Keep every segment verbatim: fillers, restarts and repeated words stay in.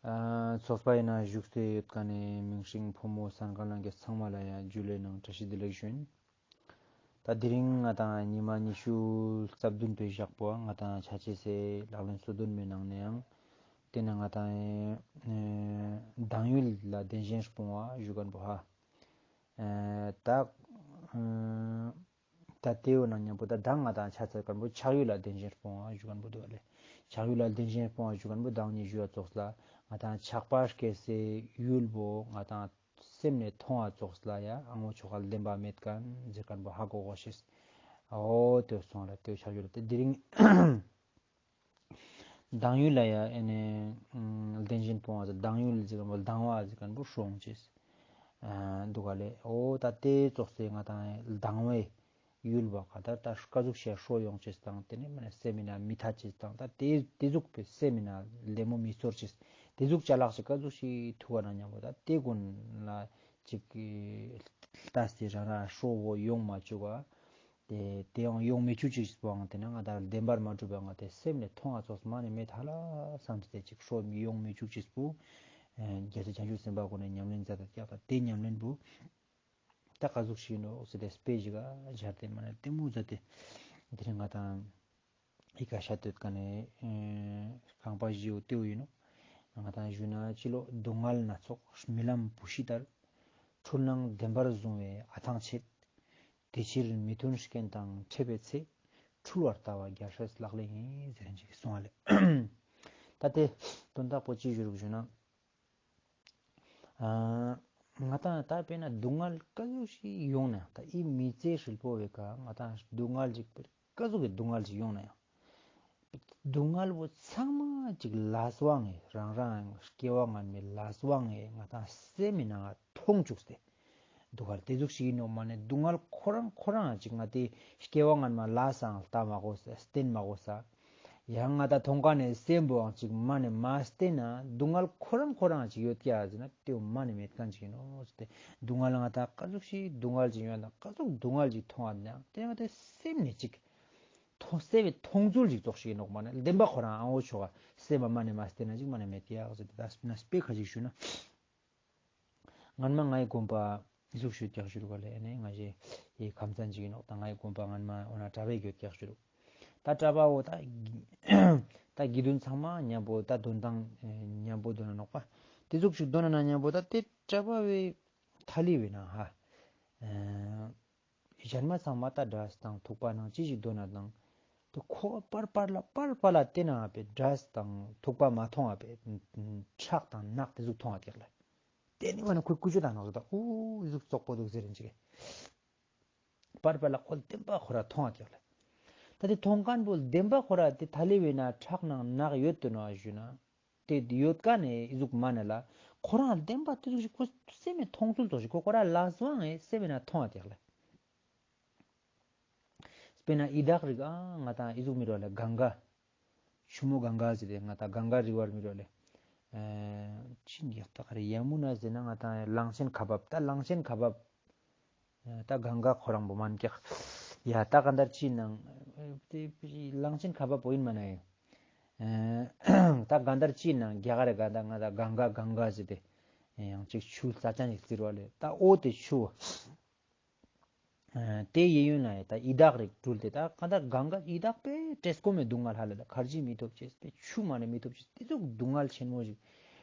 ཨ་ཚོགས་པའི་ནང་བཞུགས་ཏེ་ཡོད་མཁན་ནི་མིང་སྲིང་ཕོ་མོ་གསན་མཁན་ལྷན་རྒྱས་ཚང་མ་ལ་ཡང་ཇུ་ལེ་ནང་བཀྲ་ཤིས་བདེ་ལེགས་ཞུ་ཡིན། ད་དེ་རིང་ང་ཏང་ཉི་མ་ཉི་ཤུ་རྩ་བདུན་པའི་ཞག་པོ་ང་ཏང་ཆ་ཅེས་སི་ལག་ལེན་སོ་བདུན་མའི་ནང་ནས་ཡང་དེ་ནས་ང་ཏང་ཨེ་སྡང་ཡུལ་ལ་བདེན་ཞེན་སྤོང་བ་ཞུ་མཁན་པོ་ཧ། ཨེ་ད་ཨེ་ད་དེའི་ནང་མཉམ་པོ་ད་མདང་ང་ཏང་ཆ་ཚར་མཁན་པོ་ཆགས་ཡུལ་ལ་བདེན་ཞེན་སྤོང་བ་ཞུ་མཁན་པོ་འདུག་ལེ། ཆགས་ཡུལ་ལ་བདེན་ཞེན་སྤོང་བ་ཞུ་མཁན་པོ་མདང་ཉི་ཤུ་བ་ཙོགས་ལ་ང་ཏང་ཆགས་པ་སྐྱེ་སའི་ཡུལ་པོ་ང་ཏང་སེམས་ནས་མཐོང་བ་ཙོགས་ལ་ཡ་ཨ་ངོ་ཆོ་ག་བདེན་པ་མེད་མཁན་ཟེར་མཁན་པོ་ཧ་གོ་གོ་ཤེས། འོ་དེ་སོང་ལ་དེ་ཆགས་ཡུལ་ལ་དེ་དེ་རིང་སྡང་ཡུལ་ལ་ཡ་ཨེ་ནས་ཨམ་བདེན་ཞེན་སྤོང་བ་ཟེར་སྡང་ཡུལ་ཟེར་མཁན་པོ་སྡང་བ་ཟེར་མཁན་པོ་སྲོང་ཅེས། ཨ་འདུག་ག་ལེ། འོ་ད་དེ་ཙོགས་སེ་ང་ཏང་སྡང་བའི་ཡུལ་བ་ག་ད་ད་ཀ་ཟུག་ཤེས་སྲོ་ཡོང་ཅེས་དང་དེ་ནས་མ་ནས་སེམས་མི་ན་མི་ཐད་ཅེས་དང་ད་དེ་དེ་ཟུག་པའི་སེམས་མི་ན་ལད་མོ་མི་ཚོར་ཅེས་དེ་ཟུག་ཅ་ལག་ཅིག་ཀ་ཟུག་ཤིག་ཐུག་པ་ན་མཉམ་པོ་ད་དེ་ཀུན་ལ་ཅིག་ལྟ་སྟེ་རང་རང་སྲོ་བོ་ཡོང་མ་བཅུག་ག་དེ་དེ་ཡང་ཡོང་མི་བཅུག་ཅིག་པོའང་དེ་ན་ང་ད་བདེན་པར་མ་གྲུབ་པ་ང་དེ་སེམས་ནས་མཐོང་བ་ཙོགས་མ་ནས་མེད་ཧ་ལ་བསམ་སྟེ་ཅིག་སྲོ་མི་ཡོང་མི་བཅུག་ཅིག་པོ། ཨེ་རྒྱལ་སྲས་བྱང་ཆུབ་སེམས་དཔའ་ཀུན་ནས་ཉམས་ལེན་མཛད་དེ་ཀྱག་ད་དེ་ཉམས་ལེན་པོ་ད་ག་ཟུག་ཞིག་ནོ་ཟེར་ཏེ་དཔེ་ཞིག་ག་སྦྱར་ཏེ་མ་ནས་ལྟད་མོ་མཛད་དེ་དེ་རིང་ང་ཏང་ཨི་ཀ་ཤ་སྟོད་ཀ་ནས་ཨེ་རྐང་པ་བཞི་བོ་ལྟེའུ་ཡིན་ནོ། ང་ཏང་ཞུ་ན་ཕྱི་ལོགས་སྡུག་བསྔལ་སྣ་ཚོགས་རྨི་ལམ་བུ་ཤི་ལྟར། འཁྲུལ་སྣང་བདེན་པར་བཟུང་བའི་ཨ་ཐང་ཆད། དེ་ཕྱིར་མི་མཐུན་རྐྱེན་དང་འཕྲད་པའི་ཚེ། འཁྲུལ་བར་ལྟ་བ་རྒྱལ་སྲས་ལག་ལེན་ཡིན་ཟེར་ཅིག་གསུངས་པ་ལེ། ད་དེ་དོན་དག་པོ་ཅི་ཞུ་རུག་ཞུ་ན། ཨ་ང་ཏང་ད་དཔེར་ན་སྡུག་བསྔལ་ཀ་ཟུག་ཞིག་ཡོང་ན་ད་ཨི་མི་ཚེ་ཧྲིལ་པོ་བའི་ཀ་ང་ཏང་སྡུག་བསྔལ་ཅིག་ཀ་ཟུག་གི་སྡུག་བསྔལ་ཅིག་ཡོང་ན་ཡང་། སྡུག་བསྔལ་བོ་ཚང་མ་ཅིག་ལས་དབང་ངེ་རང་རང་སྐྱེ་བ་སྔན་མའི་ལས་དབང་ངེ་ང་ཏང་སེམས་མི་ནང་ང་མཐོང་བཅུག་སྟེ། སྡུག་བསྔལ་དེ་ཟུག་ཞིག་ཡིན་ནོག་མ་ནས་སྡུག་བསྔལ་ཁོ་རང་ཁོ་རང་ཅིག་ང་དེ་སྐྱེ་བ་སྔན་མ་ལས་སང་ལྟ་མ་གོ་ས་བསྟེན་མ་གོ་ས། ཡང་ང་ཏང་མཐོང་མཁན་ནས་སེམས་པོའང་ཅིག་མ་ནས་མ་བསྟེན་ན་སྡུག་བསྔལ་ཁོ་རང་ཁོ་རང་ཅིག་ཡོད་ཀྱག་ཟེར་ན་དེའོ་མ་ནས་མེད་མཁན་ཅིག་ཡིན་ནོག་ཟེར་ཏེ། སྡུག་བསྔལ་ང་ཏང་ཀ་ཟུག་ཞིག་སྡུག་བསྔལ་ཅིག་ཡོད་ན་ཀ་ཟུག་སྡུག་བསྔལ་ཅིག་མཐོང་བ་ན་དེ་ང་ཏང་སེམས་ནས་ཅིག་མཐོང་སེམས་པའི་མཐོང་ཚུལ་ཅིག་ཙོགས་ཤིག་ཡིན་ནོག་མ་ནས་བདེན་པ་ཁོ་རང་ཨ་འོ་ཆོག་ག་སེམས་པ་མ་ནས་མ་བསྟེན་ན་ཅིག་མ་ནས་མེད་ཀྱག་ཟེར་ཏེ་ད་ན་དཔེ་ཁ་ཅིག་ཞུ་ན། སྔན་མ་ངའི་དགོན་པ་ཨི་ཟུག་ཞུ་ཀྱག་ཞུ་རུག་ག་ལེ་ཨ་ནི་ང་ཞེ་ཡི་ཁམས་ཚན་ཅིག་ཡིན་ནོག་ད་ངའི་དགོན་པ་སྔན་མ་འོ་ན་གྲྭ་པའི་གྱོད་ཀྱག་ཞུ་རུག་ད་གྲྭ་པ་འོ་ད་ད་དགེ་འདུན་ཚང་མ་མཉམ་པོ་ད་འདོན་སྟངས་མཉམ་པོ་འདོན་ན་ནོག་པ། དེ་ཟུག་ཞིག་འདོན་ན་མཉམ་པོ་ད་དེ་གྲྭ་པ་བའི་ཐ་ལི་བའི་ནང་ཧ། གཞན་མ་ཚང་མ་ད་འབྲས་དང་ཐུག་པ་ནང་ཅི་ཞིག་འདོན་ན་དང་། དེ་ཁོ་པར་པར་ལ་པར་པར་ལ་བལྟས་ན་བས་འབྲས་དང་ཐུག་པ་མ་མཐོང་བ་བས་ཁྲག་དང་རྣག་དེ་ཟུག་མཐོང་བ་དེ་ལ། དེ་ནི་བ་ན་ཁོའི་ཀུ་ཅོ་དང་ནག་ཟུག་དང་ཨུ་ཟུག་བཙོག་པོ་འདུག་ཟེར་རིན་ཅིག་པར་པར་ལ་ཁོ་བདེན་པ་ཁོ་ར་མཐོང་བ་དེ་ལ། ད་དེ་མཐོང་མཁན་པོ་བདེན་པ་ཁོ་ར་དེ་ཐ་ལི་བའི་ན་ཁྲག་ནང་རྣག་ཡོད་དུ་ནོ་ཞུ་ན། དེ་ཡོད་ཀ་ནས་ཨི་ཟུག་མ་ནས་ལ། ཁོ་རང་བདེན་པ་དེ་ཟུག་ཞིག་ཁོ་སེམས་མེད་མཐོང་ཚུལ་དོ་ཞིག་ཁོ་ཁོ་ར་ལ་སོང་ངས་སེམས་མེད་ན་མཐོང་བ་དེ་ལ། དཔེར་ན་ཡི་དྭགས་རིགས་ཨ་ང་ཏང་ཨི་ཟུག་མི་རོ་ལེ་གངྒཱ། ཆུ་མོ་གངྒཱ་ཟེར་ཏེ་ང་ཏང་གངྒཱ་རི་བར་མི་རོ་ལེ། ཨེ་ཅི་ཡག་ཏག་རེ་ཡ་མུ་ན་ཟེར་ན་ང་ཏང་གླང་ཆེན་ཁ་འབབ་ད་གླང་ཆེན་ཁ་འབབ། ད་གངྒཱ་ཁོ་རང་བོ་མན་ཀྱག་ཡ་ད་ག་འདར་ཅི་ནང་གླང་ཆེན་ཁ་བ་པོ་ཡིན་མ་ན་ཡིན། ད་ག་འདར་ཅི་ནང་རྒྱ་གར་ག་ད་ང་ད་གངྒཱ་གངྒཱ་ཟེར་ཏེ་ཡང་ཅིག་ཆུ་རྩ་ཅན་ཞིག་ཟེར་བ་ལེ། ད་འོ་དེ་ཆུ་དེ་ཡེ་ཡོན་ན་ཡ་ད་ཡི་དྭགས་རིགས་སྤྲུལ་ཏེ་ད་ག་འདར་གངྒཱ་ཡི་དྭགས་པས་བཀྲེས་སྐོམ་མེ་སྡུག་བསྔལ་ཧ་ལ་ད་ཁར་ཇི་མི་ཐོབ་ཅེས་པས་ཆུ་མ་ནེ་མི་ཐོབ་ཅེས་དེ་ཚོ་སྡུག་བསྔལ་ཆེན་མོ་ཞིག་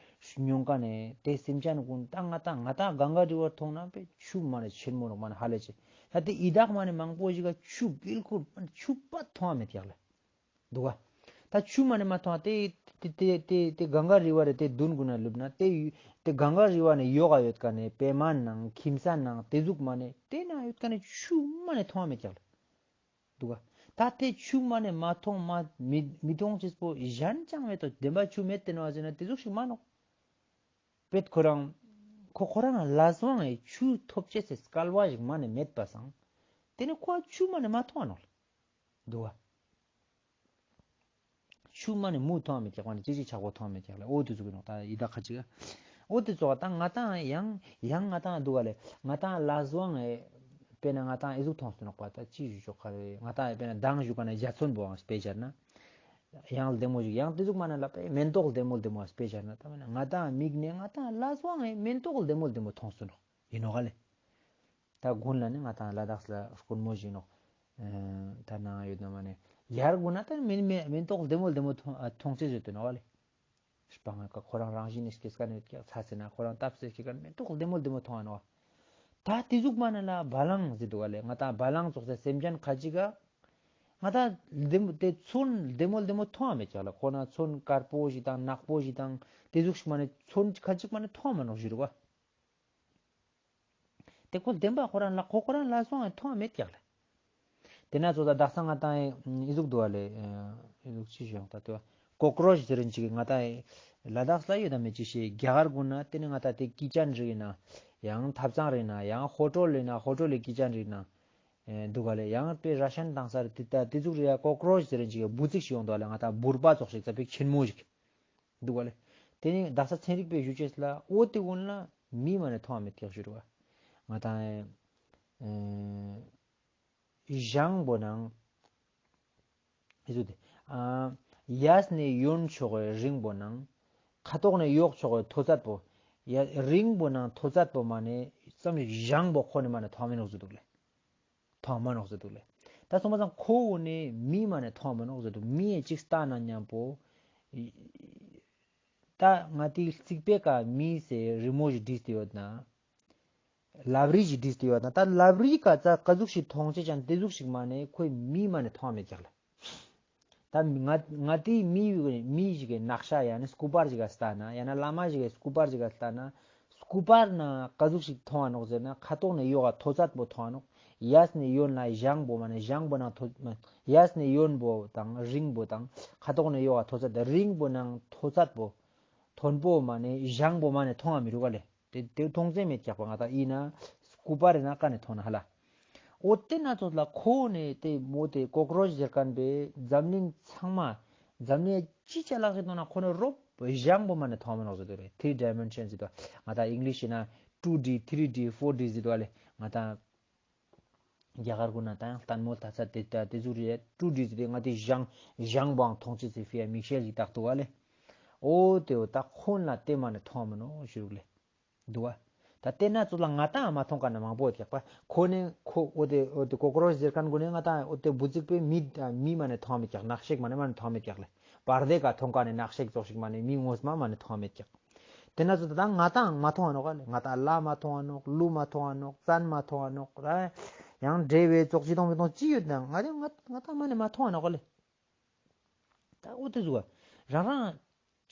མྱོང་ཀ་ནས་དེ་སེམས་ཅན་ཀུན་ད་ང་ད་ང་ད་གངྒཱ་རི་བར་མཐོང་ན་པེ་ཆུ་མ་ནེ་ཆེན་མོ་རོག་མ་ནེ་ཧ་ལས་ཆེ། ད་དེ་ཡི་དྭགས་མ་ནེ་མང་པོ་ཞིག་ག་ཆུ་བིལ་ཀུལ་ཆུ་པ་མཐོང་བ་མེད་ཡག་ལ་འདུག་ག་ད་ཆུ་མ་ནེ་མ་མཐོང་དེ་དེ་དེ་དེ་དེ་གངྒཱ་རི་བར་དེ་དུན་ཀུན་ན་ལུབ་ན་དེ་དེ་གངྒཱ་རི་བར་ནས་ཡོག་ག་ཡོད་ཀ་ནས་པེ་མ་ནང་ཁྱིམ་ས་ནང་དེ་ཟུག་མ་ནེ་དེ་ན་ཡོད་ཀ་ནས་ཆུ་མ་ནེ་མཐོང་བ་མེད་ཡག་ལ། འདུག་ག་ད་དེ་ཆུ་མ་ནེ་མ་མཐོང་མ་མི་མི་མཐོང་ཅེས་པོ་གཞན་ཅང་མེད་དོ། བདེན་པ་ཆུ་མེད་དེ་ནོ་ཟེར་ན་དེ་ཟུག་ཞིག་མ་ནོག་པེད་ཁོ་རང་ཁོ་ཁོ་རང་ལ་སོང་ངེ་ཆུ་ཐོབ་ཅེས་སི་སྐལ་བ་ཞིག་མ་ནེ་མེད་པ་སང་། དེ་ནི་ཁོ་ཆུ་མ་ནེ་མ་མཐོང་ནོག་འདུག་ག་ཆུ་མ་ནེ་མུ་མཐོང་མེད་ཀྱག་པ་ནི་ཅི་ཅི་ཆག་པོ་མཐོང་མེད་ཀྱག་ལ། འོ་དེ་ཟུག་གི་ནོག་ད་ཡི་དྭགས་ཁ་ཅིག་ག་འོ་དེ་ཙོགས་ད་ང་ཏང་ཡང་ཡང་ང་ཏང་འདུག་ག་ལེ། ང་ཏང་ལ་སོང་ངེ་དཔེར་ན་ང་ཏང་ཨི་ཟུག་མཐོང་སྟེ་ནོག་པ། ད་ཅི་ཞུ་ཆོག་ག་རེ། ང་ཏང་དཔེར་ན་མདང་ཞུ་ཀ་ན་འཇའ་ཚོན་པོའང་དཔེ་སྦྱར་ན། ཡང་ལྡེ་མོ་ཞིག་ཡང་དེ་ཟུག་མ་ན་ལ་པེ་མེན་ཏོག་ལྡེ་མོ་ལྡེ་མོ་སྤེ་ཆ་ན་ད་མེན་ན་ང་ཏང་མིག་ནེ་ང་ཏང་ལ་སོང་ངེ་མེན་ཏོག་ལྡེ་མོ་ལྡེ་མོ་མཐོང་སོང་ནོག་ཡིན་ནོག་ལེ། ད་དགུན་ལ་ནི་ང་ཏང་ལ་དྭགས་ལ་དཀོན་མོ་ཞིག་ནོག་ཨ་ད་ནང་ཡོད་ན་མ་ནེ་ཡར་དགུན་ན་ད་མེན་མེན་མེན་ཏོག་ལྡེ་མོ་ལྡེ་མོ་མཐོང་ཨ་མཐོང་ཅེས་ཡོད་དེ་ནོག་ལེ། སྤང་ང་ཁོ་རང་རང་བཞིན་ནི་སྐྱེས་ཀ་ནི་ཡོད་ཀྱག་ཚ་ཚེ་ན་ཁོ་རང་སྟབས་སེ་སྐྱེས་ཀ་ནི་མེན་ཏོག་ལྡེ་མོ་ལྡེ་མོ་མཐོང་ང་ནོག་ད་དེ་ཟུག་མ་ན་ལ་བ་ལང་ཟེར་འདུག་ག་ལེ། ང་ཏང་བ་ལང་ཙོགས་སེ་སེམས་ཅན་ཁ་ཅིག་ག་ང་ཏང་ལྡེ་མོ་དེ་ཚོན་ལྡེ་མོ་ལྡེ་མོ་མཐོང་ང་མེད་ཀྱག་ལེ། ཁོ་ན་ཚོན་དཀར་པོ་ཞིག་དང་ནག་པོ་ཞིག་དང་དེ་ཟུག་ཞིག་མ་ནེ་ཚོན་ཁ་ཅིག་མ་ནེ་མཐོང་ང་མ་ནོག་ཞུ་རུ་བ། དེ་ཁོ་བདེན་པ་ཁོ་རང་ལ་ཁོ་ཁོ་རང་ལ་སོང་ངེ་མཐོང་ང་མེད་ཀྱག་ལེ། དེ་ན་ཙོགས་ད་དག་ས་ང་ཏང་ཨི་ཟུག་འདུག་ག་ལེ། ཨི་ཟུག་ཅི་ཞུ་ཡང་ད་དེ་བ་ཀོག་རོཆ་ཟེར་རིན་ཅིག་ང་ཏང་ལ་དྭགས་ལ་ཡོད་ད་མེད་ཅི་ཤེས། རྒྱ་གར་གུན་ན་དེ་ནི་ང་ཏང་དེ་ཀི་ཅན་རིག་ན་ཡང་ཐབ་ཚང་རིག་ན་ཡང་ཧོ་ཊོལ་རིག་ན་ཧོ་ཊོལ་ལི་ཀི་ཅན་རིག་ན་ཨེ་འདུག་ག་ལེ། ཡང་པེ་ར་ཤན་དང་སར་དེ་ད་དེ་ཟུག་རེ་ཡ་ཀོག་རོཆ་ཟེར་རིན་ཅིག་འབུ་ཙིག་ཞིག་ཡོང་འདུག་ག་ལེ། ང་ཏང་འབུར་པ་ཙོགས་ཤིག་ཙ་པིག་ཆེན་མོ་ཞིག་འདུག་ག་ལེ། དེ་ནི་དག་ས་ཚན་རིག་པའི་ཞུ་ཅེས་ལ་འོ་དེ་གུན་ལ་མི་མ་ནེ་མཐོང་ང་མེད་ཀྱག་ཞུ་རུ་བ། ང་ཏང་ཨེ་ཨེ་ཞང་པོ་ནང་ཨི་ཟུག་དེ་ཨ་གཡས་ནེ་གཡོན་ཕྱོགས་སི་རིང་པོ་ནང་ཁ་ཐོག་ནེ་གཡོག་ཕྱོགས་སི་མཐོ་ཚད་པོ། ཡ་རིང་པོ་ནང་མཐོ་ཚད་པོ་མ་ནེ་ཙམ་ཞིག་ཞང་པོ་ཁོ་ནེ་མ་ནེ་མཐོང་མི་ནོག་ཟེར་འདུག་ལེ། མཐོང་མ་ནོག་ཟེར་འདུག་ལེ། ད་སོང་པ་སང་ཁོ་བོ་ནི་མི་མ་ནེ་མཐོང་མ་ནོག་ཟེར་འདུག། མི་ཡ་ཅིག་ལྟ་ན་མཉམ་པོ་ད་ང་ཏི་རྩིག་པའི་ཀ་མི་སེ་རི་མོ་ཞིག་བྲིས་ཏེ་ཡོད་ན། ལབ་རི་ཞིག་བྲིས་ཏེ་ཡོད་ན་ད་ལབ་རི་ཀ་ཙ་ཀ་ཟུག་ཞིག་མཐོང་ཅེས་ཅན་དེ་ཟུག་ཞིག་མ་ནེ་ཁོའི་མི་མ་ནེ་མཐོང་མེད་ཀྱག་ལེ། ད་ང་ང་ཏི་མི་མི་ཞིག་གི་ནག་ཤ་ཡང་ན་སྐུ་པར་ཞིག་ག་ལྟ་ན་ཡང་ན་བླ་མ་ཞིག་གི་སྐུ་པར་ཞིག་ག་ལྟ་ན་སྐུ་པར་ན་ཀ་ཟུག་ཞིག་མཐོང་ང་ནོག་ཟེར་ན་ཁ་ཐོག་ནེ་གཡོག་ག་མཐོ་ཚད་པོ་མཐོང་ང་ནོག། གཡས་ནེ་གཡོན་ལ་ཞང་པོ་མ་ནེ་ཞང་པོ་ནང་མཐོ་གཡས་ནེ་གཡོན་པོ་དང་རིང་པོ་དང་ཁ་ཐོག་ནེ་གཡོག་ག་མཐོ་ཚད་དང་རིང་པོ་ནང་མཐོ་ཚད་པོ་མཐོན་པོ་མ་ནེ་ཞང་པོ་མ་ནེ་མཐོང་ང་མི་རུག་ག་ལེ། དེ་དེ་མཐོང་ཚེ་མེད་ཀྱག་པ་ང་ཏང་ཡིན་ན་སྐུ་པར་ན་ཀ་ནེ་མཐོང་ན་ཧ་ལ། འོ་དེ་ན་ཙོགས་ལ་ཁོ་ནེ་དེ་མོ་དེ་ཀོག་རོཆ་ཟེར་ཁན་པེ་འཛམ་གླིང་ཚང་མ་འཛམ་གླིང་ཅི་ཅ་ལག་གི་ནང་ན་ཁོ་ནེ་རོབ་ཞང་པོ་མ་ནེ་མཐོང་མ་ནོག་ཟེར་དུག་ལེ། ཐི་རི་ཌའི་མེན་ཤན་ཟེར་དུག། ང་ཏང་ཨིང་ལིཤ་ཡིན་ན་ཊུ་ཌི་ཐི་རི་ཌི་ཕོར་ཌི་ཟེར་དུག་ལེ། ང་ཏང་རྒྱ་གར་གུན་ན་ད་ཡང་ལྟད་མོ་ལྟ་ས་དེ་ད་དེ་ཟུག་རེད། ཊུ་ཌི་ཟེར་ཏེ་ང་ཏི་ཞང་ཞང་པོའང་མཐོང་ཅེས་སི་ཕི་ཡ་མིག་ཤེལ་ཞིག་བཏགས་དུག་ག་ལེ། འོ་དེ་འོ་ད་ཁོང་ལ་དེ་མ་ནེ་མཐོང་མ་ནོག་ཞུ་རུག་ལེ། དུག་ག། ད་དེ་ན་ཙོགས་ལ་ང་ཏང་མ་མཐོང་ཁན་མང་པོ་ཡོད་ཀྱག་པ། ཁོ་ནེ་ཁོ་འོ་དེ་འོ་དེ་ཀོག་རོཆ་ཟེར་ཁན་གུན་ནི་ང་ཏང་འོ་དེ་འབུ་ཙིག་པེ་མི་མི་མ་ནེ་མཐོང་མེད་ཀྱག། ནག་ཤེག་མ་ནེ་མ་ནེ་མཐོང་མེད་ཀྱག་ལེ། པར་དེ་ཀ་མཐོང་ཁན་ནི་ནག་ཤེག་ཙོགས་ཤིག་མ་ནེ་མི་ངོ་མ་མ་ནེ་མཐོང་མེད་ཀྱག། དེ་ན་ཙོགས་ད་ང་ཏང་མ་མཐོང་ང་ནོག་ག་ལེ། ང་ཏང་ལྷ་མ་མཐོང་ང་ནོག། ཀླུ་མ་མཐོང་ང་ནོག། བཙན་མ་མཐོང་ང་ནོག། ད་ཡང་འདྲེ་བའི་ཙོགས་ཅི་མཐོང་མི་མཐོང་ཅི་ཡོད་ན་ང་ཏང་ང་ཏང་མ་ནེ་མ་མཐོང་ང་ནོག་ག་ལེ། ད་འོ་དེ་ཟུག་རང་རང་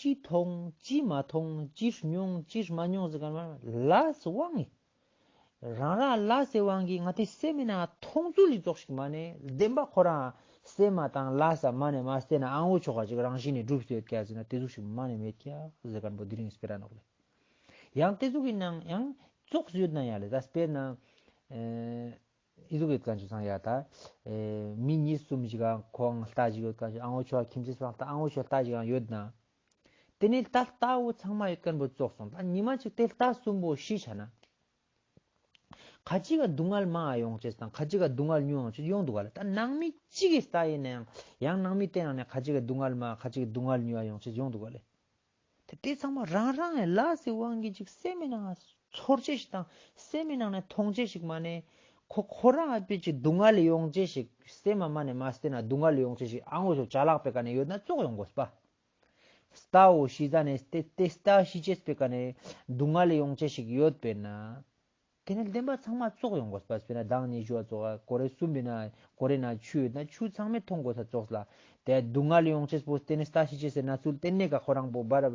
ཅི་མཐོང་ཅི་མ་མཐོང་ཅི་མྱོང་ཅི་མ་མྱོང་ཟེར་ཁན་ལ་སི་དབང་ངི། རང་རང་ལ་སི་དབང་གིས་ང་ཏི་སེམས་མི་ནང་མཐོང་ཚུལ་ལི་ཙོགས་ཤིག་མ་ནེ་བདེན་པ་ཁོ་རང་སེམས་མ་དང་ལ་ས་མ་ནེ་མ་སྟེ་ན་ཨང་འོ་ཆོག་ག་ཅིག་རང་བཞིན་ནི་གྲུབ་སྟེ་ཡོད་ཀྱག་ཟེར་ན་དེ་ཟུག་ཤིག་མ་ནེ་མེད་ཀྱག་ཟེར་ཁན་པོ་དེ་རིང་སྤེ་ར་ནོག་ལེ། ཡང་དེ་ཟུག་གི་ནང་ཡང་ཙོགས་ཡོད་ན་ཡང་ལེ། ད་སྤེར་ན་ཨེ་ཨི་ཟུག་ཡོད་ཁན་ཅིག་སང་ཡ་ད་ཨེ་མི་གཉིས་གསུམ་ཞིག་ག་ཁོང་ལྟ་ཞིག་ཡོད་ཁན་ཅིག་ཨང་འོ་ཆོག་ག་ཁྱིམ་མཚེས་པ་ལྟ་ཨང་འོ་ཆོག་ལྟ་ཞིག་ཡང་ཡོད་ན། དེ་ནེ་ད་ལྟ་བོ་ཚང་མ་ཡོད་ཁན་པོ་ཙོགས་སོང་། ད་ཉི་མ་ཅིག་དེ་ལྟ་གསུམ་པོ་ཤི་ཆ་ན། ཁ་ཅིག་ག་སྡུག་བསྔལ་མང་ཡོང་ཅེས་དང་ཁ་ཅིག་ག་སྡུག་བསྔལ་ཉུང་ཡོང་ཅེས་ཡོང་དུག་ག་ལེ། ད་ནང་མི་གཅིག་གི་ལྟ་ཡིན་ན་ཡང་ཡང་ནང་མི་དེ་ནང་ནེ་ཁ་ཅིག་ག་སྡུག་བསྔལ་མང་ཁ་ཅིག་ག་སྡུག་བསྔལ་ཉུང་ཡོང་ཅེས་ཡོང་དུག་ག་ལེ། དེ་དེ་ཚང་མ་རང་རང་ལ་སི་དབང་གིས་ཅིག་སེམས་མི་ནང་ཚོར་ཅེས་ཤིག་དང་སེམས་མི་ནང་ནེ་མཐོང་ཅེས་ཤིག་མ་ནེ་ཁོ་ཁོ་རང་ཨ་པེ་ཅིག་སྡུག་བསྔལ་ཡོང་ཅེས་ཤིག་སེམས་མ་མ་ནེ་མ་སྟེ་ན་སྡུག་བསྔལ་ཡོང་ཅེས་ཤིག་ཨང་འོ་ཆོག་ཅ་ལག་པེ་ཀ་ནེ་ཡོད་ན་ཙོགས་ཡོང་དགོས་པ། རྟ་བོ་ཤི་ཟ་ནེ་དེ་དེ་རྟ་ཤི་ཅེས་པེ་ཀ་ནེ་སྡུག་བསྔལ་ཡོང་ཅེས་ཤིག་ཡོད་པེ་ན། དེ་ནེ་བདེན་པ་ཚང་མ་ཙོགས་ཡོང་དགོས་པ། སྤེར་ན་མདང་ནེ་ཞུ་བ་ཙོགས་ཀོ་རེ་གསུམ་པེ་ན་ཀོ་རེ་ན་ཆུ་ཡོད་ན་ཆུ་ཚང་མེ་མཐོང་དགོས་ས་ཙོགས་ལ། དེ་སྡུག་བསྔལ་ཡོང་ཅེས་པོ་དེ་ནེ་རྟ་ཤི་ཅེས་ཟེར་ན་ཚུལ་དེ་ནེ་ཀ་ཁོ་རང་པོ་བར་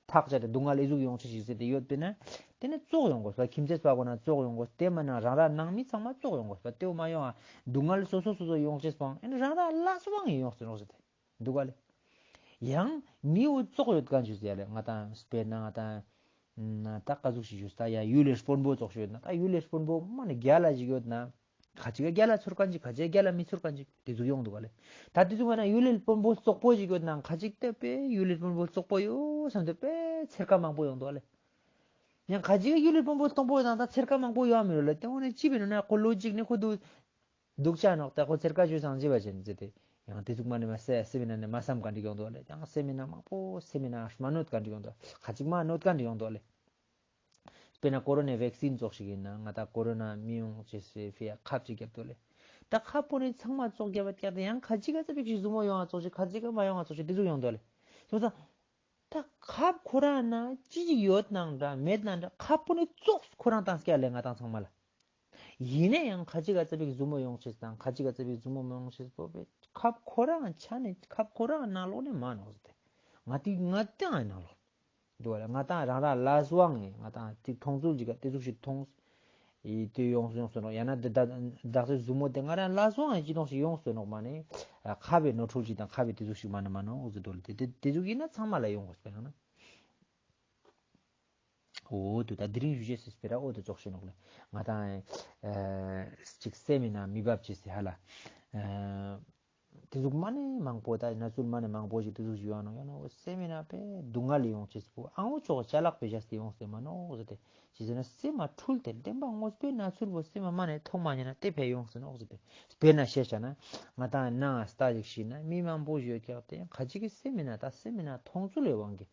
ཐག་བཅད་དེ་སྡུག་བསྔལ་ཨི་ཟུག་ཡོང་ཅེས་ཤིག་ཟེར་ཏེ་ཡོད་པེ་ན། དེ་ནེ་ཙོགས་ཡོང་དགོས་པ། ཁྱིམ་མཚེས་པ་གོ་ན་ཙོགས་ཡོང་དགོས། དེ་མ་ན་རང་རང་ནང་མི་ཚང་མ་ཙོགས་ཡོང་དགོས་པ། དེ་བོ་མ་ཡོང་ཨ་སྡུག་བསྔལ་སོ་སོ་སོ་སོ་ཡོང་ཅེས་པོ་ཨེ་ནི་རང་རང་ལ་སི་དབང་ངི་ཡོང་ཟེར་ནོག་ཟེར་ཏེ། དུག་ག་ལེ། ཡང་མི་འོ་ཙོགས་ཡོད་ཁན་ཅིག་ཟེར་ཡ་ལེ། ང་ཏང་སྤེར་ན་ང་ཏང་ད་ཀ་ཟུག་ཞིག་ཞུས་ད་ཡ་ཡུལ་ལི་དཔོན་པོ་ཙོགས་ཤིག་ཡོད་ན་ད་ཡུལ་ལི་དཔོན་པོ་མ་ནེ་རྒྱལ་ལ་ཞིག་ཡོད་ན་ཁ་ཅིག་ག་རྒྱལ་ལ་ཚོར་ཁན་ཅིག་ཁ་ཅིག་ག་རྒྱལ་ལ་མི་ཚོར་ཁན་ཅིག་དེ་ཟུག་ཡོང་དུག་ག་ལེ། ད་དེ་ཟུག་མ་ན་ཡུལ་ལི་དཔོན་པོ་རྩོག་པོ་ཞིག་ཡོད་ན་ཁ་ཅིག་དེ་པེ་ཡུལ་ལི་དཔོན་པོ་རྩོག་པོ་ཡོད་སམ་དེ་པེ་ཚེར་ཁ་མང་པོ་ཡོང་དུག་ག་ལེ། ཡང་ཁ་ཅིག་ག་ཡུལ་ལི་དཔོན་པོ་རྩོག་པོ་ཡོད་ན་ད་ཚེར་ཁ་མང་པོ་ཡོད་མི་རུག་ལེ། དེ་འོ་ནེ་ཅི་བེ་ནོ་ན་ཁོ་ལོ་ཇིག་ནེ་ཁོ་དུག་དུག་ཆ་ནོག། ད་ཁོ་ཚེར་ཁ་ཞུ་སང་ཅི་བ་ཅན་ཟེར་ཏེ། ཡང་དེ་ཟུག་མ་ནེ་མ་སེམས་སེམས་མེད་ན་ནེ་མ་བསམ་མཁན་ཅིག་ཡོང་དུག་ལེ། ཡང་སེམས་མེད་ན་མང་པོ་སེམས་མེད་ན་མ་གནོད་མཁན་ཅིག་ཡོང་དུག་ལེ། ཁ་ཅིག་མ་གནོད་མཁན་ཅིག་ཡོང་དུག་ལེ། དཔེར་ན་ཀོ་རོ་ན་བེག་སིན་ཙོགས་ཤིག་ཡིན་ན་ང་ཏང་ཀོ་རོ་ན་མི་ཡོང་ཅེས་སི་ཕི་ཡ་ཁབ་ཅིག་བརྒྱབ་དུག་ལེ། ད་ཁབ་པོ་ནི་ཚང་མ་ཙོགས་བརྒྱབ་པ་ཀྱག་ཏེ་ཡང་ཁ་ཅིག་ག་ཙ་པིག་ཞིག་ཟུར་མོ་ཡོང་ང་ཙོགས་ཤིག་ཁ་ཅིག་ག་མ་ཡོང་ང་ཙོགས་ཤིག་དེ་ཟུག་ཡོང་དུག་ལེ། སོང་ཙང་ད་ཁབ་ཁོ་རང་ན་ཅི་ཞིག་ཡོད་ནང་འདྲ་མེད་ནང་འདྲ་ཁབ་པོ་ནི་ཙོགས་ཁོ་རང་ཏང་སྐྱ་ལེ་ང་ཏང་ཚང་མ་ལ། ཡིན་ན་ཡང་ཁ་ཅིག་ག་ཙ་པིག་ཟུར་མོ་ཡོང་ཅེས་དང་ཁ་ཅིག་ག་ཙ་པིག་ཟུར་མོ་མ་ཡོང་ཅེས་པོ་བེ་ཁབ་ཁོ་རང་ཆ་ནེ་ཁབ་ཁོ་རང་ནང་ལོགས་ནེ་མ་ནོག་ཟེར་ཏེ། ང་ཏི་ང་ཏང་ནང་ལོགས་དུག་ལེ། ང་ཏང་རང་རང་ལ་སོང་ངེ་ང་ཏང་ཅིག་མཐོང་ཚུལ་ཅིག་ག་དེ་ཟུག་ཞིག་མཐོང་། ཨི་དེ་ཡོང་ཡོང་སོང་ནོག་ཡང་ན་དེ་ད་དག་ས་ཟུར་མོ་དེ་ང་རང་ལ་སོང་ངེ་ཅི་ནོག་ཞིག་ཡོང་སོང་ནོག་མ་ནེ་ཁབ་པའི་ནོར་འཁྲུལ་ཅིག་དང་ཁབ་པའི་དེ་ཟུག་ཞིག་མ་ནེ་མ་ནོག་ཟེར་དུག་ལེ། དེ་དེ་དེ་ཟུག་ཡིན་ན་ཚང་མ་ལ་ཡོང་དགོས་པ་ཡང་ན། འོ་དུ་ད་དེ་རིང་ཞུ་ཅེས་སི་སྤེ་ར་འོ་དུ་ཙོགས་ཤིག་ནོག་ལེ། ང་ཏང་ཨེ་ཅིག་སེམས་མེད་ན་མི་འབབ་ཅེས་སི་ཧ་ལ། ཨེ་དེ་ཟུག་མ་ནེ་མང་པོ་ད་ན་ཚུལ་མ་ནེ་མང་པོ་ཞིག་དེ་ཟུག་ཞིག་ཡོང་ནོག་ཡོང་ནོག་སེམས་མེད་ན་པེ་སྡུག་བསྔལ་ཡོང་ཅེས་པོ་ཨང་འོ་ཙོགས་ཅ་ལག་པེ་བཞག་སྟེ་ཡོང་སྟེ་མ་ནོག་ཟེར་ཏེ། ཅི་ཟེར་ན་སེམས་མ་འཁྲུལ་ཏེ་བདེན་པ་དངོས་པོའི་ན་ཚུལ་པོ་སེམས་མ་མ་ནེ་མཐོང་མ་ཉན་ན་དེ་ཕི་ཡ་ཡོང་སྟེ་ནོག་ཟེར་ཏེ། དཔེར་ན་བཤད་བྱ་ན་ང་ཏང་ནང་ལྟ་ཞིག་ཤེས་ན་མི་མང་པོ་ཞིག་ཡོད་ཀྱག་སྟེ་ཁ་ཅིག་གི་སེམས་མེད་ན་ད་སེམས་མེད་ན་མཐོང་ཚུལ་ལས་དབང་གིས།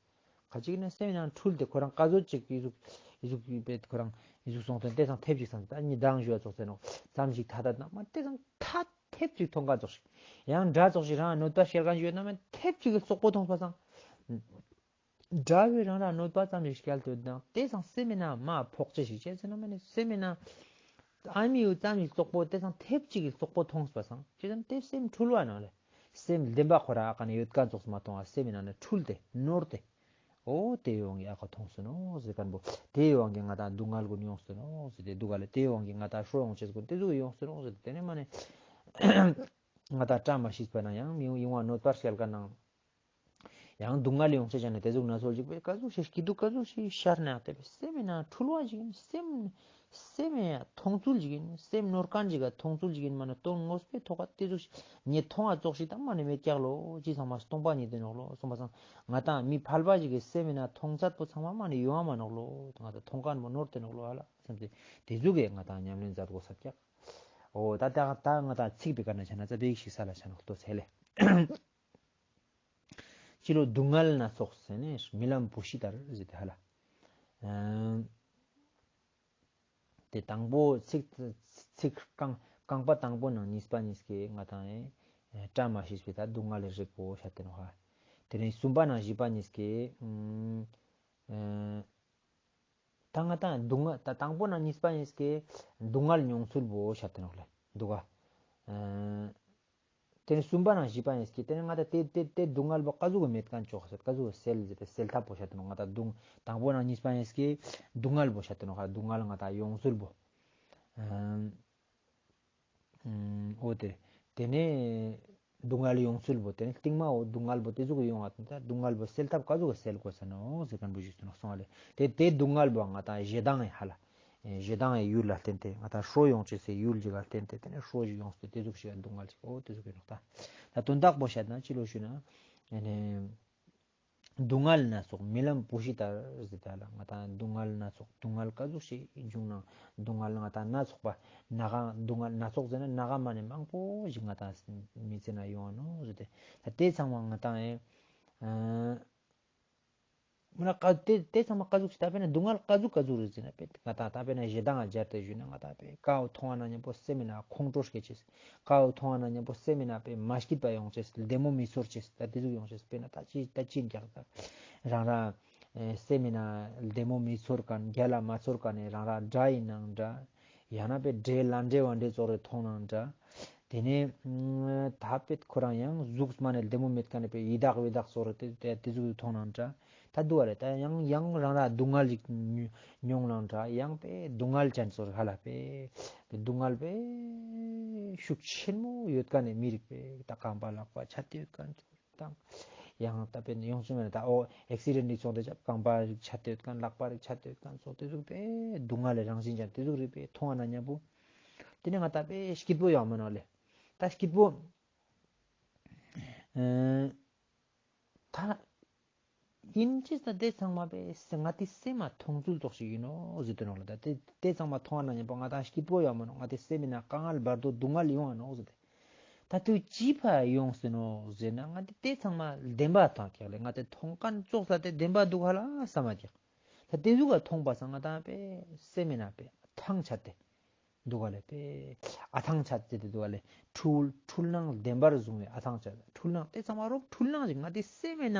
ཁ་ཅིག་ནི་སེམས་ནང་འཁྲུལ་ཏེ་ཁོ་རང་ཀ་ཟོ་ཅིག་ཨི་ཟུག་ཨི་ཟུག་ཨི་པེ་ཁོ་རང་ཨི་ཟུག་སོང་སྟེ་དེ་སང་ཐེབས་ཅིག་སང་ད་ཉི་ཟླ་ཞུ་བ་ཙོགས་ཟེར་ནོག་ཙམ་ཞིག་ཐ་ད་ན་མ་དེ་སང་ཐ་ཐེབས་ཅིག་མཐོང་ག་ཙོགས་ཤིག་ཡང་འདྲ་ཙོགས་ཤིག་རང་གནོད་པ་སྐྱེལ་མཁན་ཞིག་ཡོད་ན་མ་ཐེབས་ཅིག་གི་ཙོག་པོ་མཐོང་པ་སང་འདྲ་བའི་རང་རང་གནོད་པ་ཙམ་ཞིག་སྐྱེལ་ཏེ་ཡོད་ན་དེ་སང་སེམས་ནང་མ་ཕོག་ཅེས་ཤིག་བྱས་ཟེར་ན་མ་ནི་སེམས་ནང་ཨ་མི་ཡུ་ཙམ་ཞིག་ཙོག་པོ་དེ་སང་ཐེབས་ཅིག་གི་ཙོག་པོ་མཐོང་པ་སང་ཅི་ཙམ་དེ་སེམས་འཁྲུལ་བ་ནང་ལེ། སེམས་བདེན་པ་ཁོ་ར་ཨ་ཀ་ནེ་ཡོད་མཁན་ཙོགས་སུ་མ་མཐོང་བ་སེམས་ནང་ནེ་འཁྲུལ་ཏེ་ནོར་ཏེ། འོ་དེ་ཡོང་གི་ཨ་ཁ་མཐོང་སོ་ནོག་ཟེར་མཁན་པོ། དེ་ཡོང་གི་ང་ཏང་སྡུག་བསྔལ་ཀུན་ཡོང་སོ་ནོག་ཟེར་ཏེ་སྡུག་ག་ལེ། དེ་ཡོང་གི་ང་ཏང་ཧྲོ་ཡོང་ཅེས་ཀུན་དེ་ཟུག་ཡོང་སོ་ནོག་ཟེར་ཏེ་དེ་ནེ་མ་ནེ་ང་ཏང་བཀྲ་མ་ཤིས་པ་ན་ཡང་མི་ཡོང་བ་གནོད་པ་སྐྱེལ་མཁན་ནང་ཡང་སྡུག་བསྔལ་ཡོང་ཅེས་བྱས་ནས་དེ་ཟུག་ན་ཚོད་ཅིག་པེ་ཀ་ཟུག་ཞིག་སྐྱིད་སྡུག་ཀ་ཟུག་ཞིག་ཤར་ནས་དེ་པེ་སེམས་ནང་འཁྲུལ་བ་ཞིག་ཡིན། སེམས་སེམས་ཡང་མཐོང་ཚུལ་ཞིག་ཡིན། སེམས་ནོར་མཁན་ཞིག་ག་མཐོང་ཚུལ་ཞིག་ཡིན་མ་ནེ་དོན་དངོས་པོའི་ཐོག་ག་དེ་ཟུག་ཞིག་ངས་མཐོང་བ་ཙོགས་ཤིག་ད་མ་ནེ་མེད་ཀྱག་ལོ། ཅི་ཚང་མ་སྟོང་པ་ཉིད་དེ་ནོག་ལོ། སོང་པ་སང་ང་ཏང་མི་ཕལ་པ་ཞིག་གི་སེམས་ཡིན་ན་མཐོང་ཚད་པོ་ཚང་མ་མ་ནེ་ཡོང་བ་མ་ནོག་ལོ། ང་ཏང་མཐོང་མཁན་པོ་ནོར་ཏེ་ནོག་ལོ་ཧ་ལ་སེམས་ཏེ་དེ་ཟུག་གི་ང་ཏང་ཉམས་ལེན་མཛད་དགོས་ས་ཀྱག་འོ་ད་ད་ད་ང་ཏང་ཚིག་པའི་ཀ་ན་ཆ་ན་ཙ་པིག་ཞིག་ས་ལ་ཆ་ནོག་ལྟོས་ཚེ་ལེ། སྤྱི་ལོ་སྡུག་བསྔལ་སྣ་ཚོགས་ཟེར་ནས་རྨི་ལམ་བུ་ཤི་ལྟར་ཟེར་ཏེ་ཧ་ལ། ཨ་དེ་དང་པོ་ཚིག་ཚིག་རྐང་རྐང་པ་དང་པོ་ནང་གཉིས་པ་གཉིས་ཀའི་ང་ཏང་ཨེ་བཀྲ་མ་ཤིས་པའི་ད་སྡུག་བསྔལ་ལས་རིགས་པོ་བཤད་དེ་ནོག་ཧ། དེ་ནས་གསུམ་པ་ནང་བཞི་པ་གཉིས་ཀའི་ཨ་ད་ང་ཏང་སྡུག་བསྔལ་ད་དང་པོ་ནང་གཉིས་པ་གཉིས་ཀའི་སྡུག་བསྔལ་མྱོང་ཚུལ་བོ་བཤད་དེ་ནོག་ལེ་འདུག་ག། ཨ་དེ་ནས་གསུམ་པ་ནང་བཞི་པ་གཉིས་ཀའི་དེ་ནས་ང་ཏང་དེ་དེ་དེ་སྡུག་བསྔལ་བོ་ཀ་ཟུག་གི་མེད་མཁན་ཅོག་ཟེར་ཀ་ཟུག་གི་སེལ་ཟེར་ཏེ་སེལ་ཐབས་བོ་བཤད་དེ་ནོག་ང་ཏང་སྡུག་དང་པོ་ནང་གཉིས་པ་གཉིས་ཀའི་སྡུག་བསྔལ་བོ་བཤད་དེ་ནོག་ཧ། སྡུག་བསྔལ་ང་ཏང་ཡོང་ཚུལ་བོ། ཨ་འོ་དེ། དེ་ནས་སྡུག་བསྔལ་ཡོང་ཚུལ་བོ་དེ་ནས་རྟིང་མ་འོ་སྡུག་བསྔལ་བོ་དེ་ཟུག་ཡོང་བ་དང་ད་སྡུག་བསྔལ་བོ་སེལ་ཐབས་ཀ་ཟུག་སེལ་དགོས་ས་ནོག་ཟེར་མཁན་བོ་ཞིག་སོང་བ་ལེ། དེ་དེ་སྡུག་བསྔལ་བོ་ང་ཏང་ཞེ་སྡང་ཡི་ཧ་ལ། ཞེ་སྡང་ཡི་ཡུལ་ལ་བརྟེན་ཏེ་ང་ཏང་ཧྲོ་ཡོང་ཅེས་སི་ཡུལ་ཅིག་ལ་བརྟེན་ཏེ་དེ་ནས་ཧྲོ་ཞིག་ཡོང་སྟེ་དེ་ཟུག་ཞིག་སྡུག་བསྔལ་ཅིག་འོ་དེ་ཟུག་ཡིན་ནོག་ད། ད་དོན་དག་པོ་བཤད་ན་ཅི་ལོ་ཞུ་ན། ཨ་ནི། སྡུག་བསྔལ་སྣ་ཚོགས་རྨི་ལམ་བུ་ཤི་ལྟར་ཟེར་ཏེ་ཧ་ལ། ང་ཏང་སྡུག་བསྔལ་སྣ་ཚོགས་སྡུག་བསྔལ་ཀ་ཟུག་ཞིག་བྱུང་ན་སྡུག་བསྔལ་ང་ཏང་སྣ་ཚོགས་པ་ན་ག་སྡུག་བསྔལ་སྣ་ཚོགས་ཟེར་ན་ན་ག་མ་ནེ་མང་པོ་ཞིག་ང་ཏང་མི་ཚེ་ན་ཡོང་བ་ནོག་ཟེར་ཏེ། ད་དེ་ཚང་མ་ང་ཏང་ཨེ་ཨ་མ་ན་ཀ་དེ་དེ་ཚང་མ་ཀ་ཟུག་ཞིག་ད་དཔེར་ན་སྡུག་བསྔལ་ཀ་ཟུག་ཀ་ཟུག་རེད་ཟེར་ན་དཔེ་ང་ཏང་ད་དཔེར་ན་ཞེ་སྡང་ང་སྦྱར་ཏེ་ཞུས་ན་ང་ཏང་དཔེ་ཀ་བོ་མཐོང་བ་ན་མཉམ་པོ་སེམས་ནང་ཁོང་ཁྲོ་སྐྱེ་ཅེས། ཀ་བོ་མཐོང་བ་ན་མཉམ་པོ་སེམས་ནང་དཔེ་མ་སྐྱིད་པ་ཡོང་ཅེས། བདེ་མོ་མི་ཚོར་ཅེས། ད་དེ་ཟུག་ཡོང་ཅེས། དཔེར་ན་ད་ཅི་ད་ཅི་ཀྱག་ད་རང་རང་ཨེ་སེམས་ནང་བདེ་མོ་མི་ཚོར་མཁན་རྒྱལ་ལ་མ་ཚོར་མཁན་ནི་རང་རང་དགྲ་ཡིན་ནང་འདྲ། ཡང་ན་དཔེ་འདྲེ་ལ་འདྲེ་བ་འདྲེ་ཚོར་རེ་མཐོང་ནང་འདྲ། དེ་ནས་ད་དཔེ་ཁོ་རང་ཡང་གཟུགས་མ་ནེ་བདེ་མོ་མེད་མཁན་ནི་དཔེ་ཡི་དྭགས་བི་དྭགས་ཚོར་རེ་དེ་དེ་ཟུག་མཐོང་ནང་འདྲ། ད་འདུག་བ་རེད། ད་ཡང་ཡང་རང་ར་སྡུག་བསྔལ་ཞིག་མྱོང་ལང་འདྲ། ཡང་པེ་སྡུག་བསྔལ་ཅན་ཚོར་ཧ་ལ་པེ། སྡུག་བསྔལ་པེ་ཤུགས་ཆེན་མོ་ཡོད་མཁན་ནི་མི་རིགས་པེ། ད་རྐང་པ་ལག་པ་ཆད་དེ་ཡོད་མཁན་ཚོར་དང་། ཡང་ད་པེ་ཡོང་སོང་ན་ད་འོ་ཨེག་སི་ཌེན་ཊི་ཅིག་སོང་དེ་ཅག་རྐང་པ་རིགས་ཆད་དེ་ཡོད་མཁན་ལག་པ་རིགས་ཆད་དེ་ཡོད་མཁན་ཚོར་དེ་ཟུག་པེ་སྡུག་བསྔལ་ལི་རང་བཞིན་ཅན་དེ་ཟུག་རིགས་པེ་མཐོང་བ་ན་མཉམ་པོ། དེ་ནས་ང་ད་པེ་སྐྱིད་པོ་ཡོང་མ་ནོག་ལེ། ད་སྐྱིད་པོ། ཨ། ད་ཡིན་ཅེས་ད་དེ་ཚང་མ་པེ་ང་ཏི་སེམས་མ་མཐོང་ཚུལ་ཙོགས་ཤིག་ཡིན་ནོག་ཟེར་དེ་ནོག་ལེ། ད་དེ་དེ་ཚང་མ་མཐོང་བ་ན་མཉམ་པོ་ང་ད་སྐྱིད་པོ་ཡོང་མ་ནོག་ང་ཏི་སེམས་ནང་དཀའ་ངལ་བར་དོ་སྡུག་བསྔལ་ཡོང་བ་ནོག་ཟེར་ཏེ། ད་དུ་ཅི་ཕ་ཡོང་སེ་ནོག་ཟེར་ན་ང་ཏི་ཏེ་ཚང་མ་བདེན་པ་མཐོང་ཀྱག་ལེ། ང་ཏི་མཐོང་ཁན་ཙོགས་ལ་ཏེ་བདེན་པ་འདུག་ཧ་ལ་བསམ་མ་ཀྱག། ད་ཏེ་ཟུག་ག་མཐོང་པ་སང་ང་ཏང་པེ་སེམས་མེད་ན་པེ་ཐང་ཆད་དེ་འདུག་ག་ལེ། པེ་ཨ་ཐང་ཆད་དེ་འདུག་ག་ལེ། འཁྲུལ་འཁྲུལ་སྣང་བདེན་པར་བཟུང་བའི་ཨ་ཐང་ཆད། འཁྲུལ་སྣང་ཏེ་ཚང་མ་རོགས་འཁྲུལ་སྣང་ཞིག། ང་ཏི་སེམས་མེད་ན་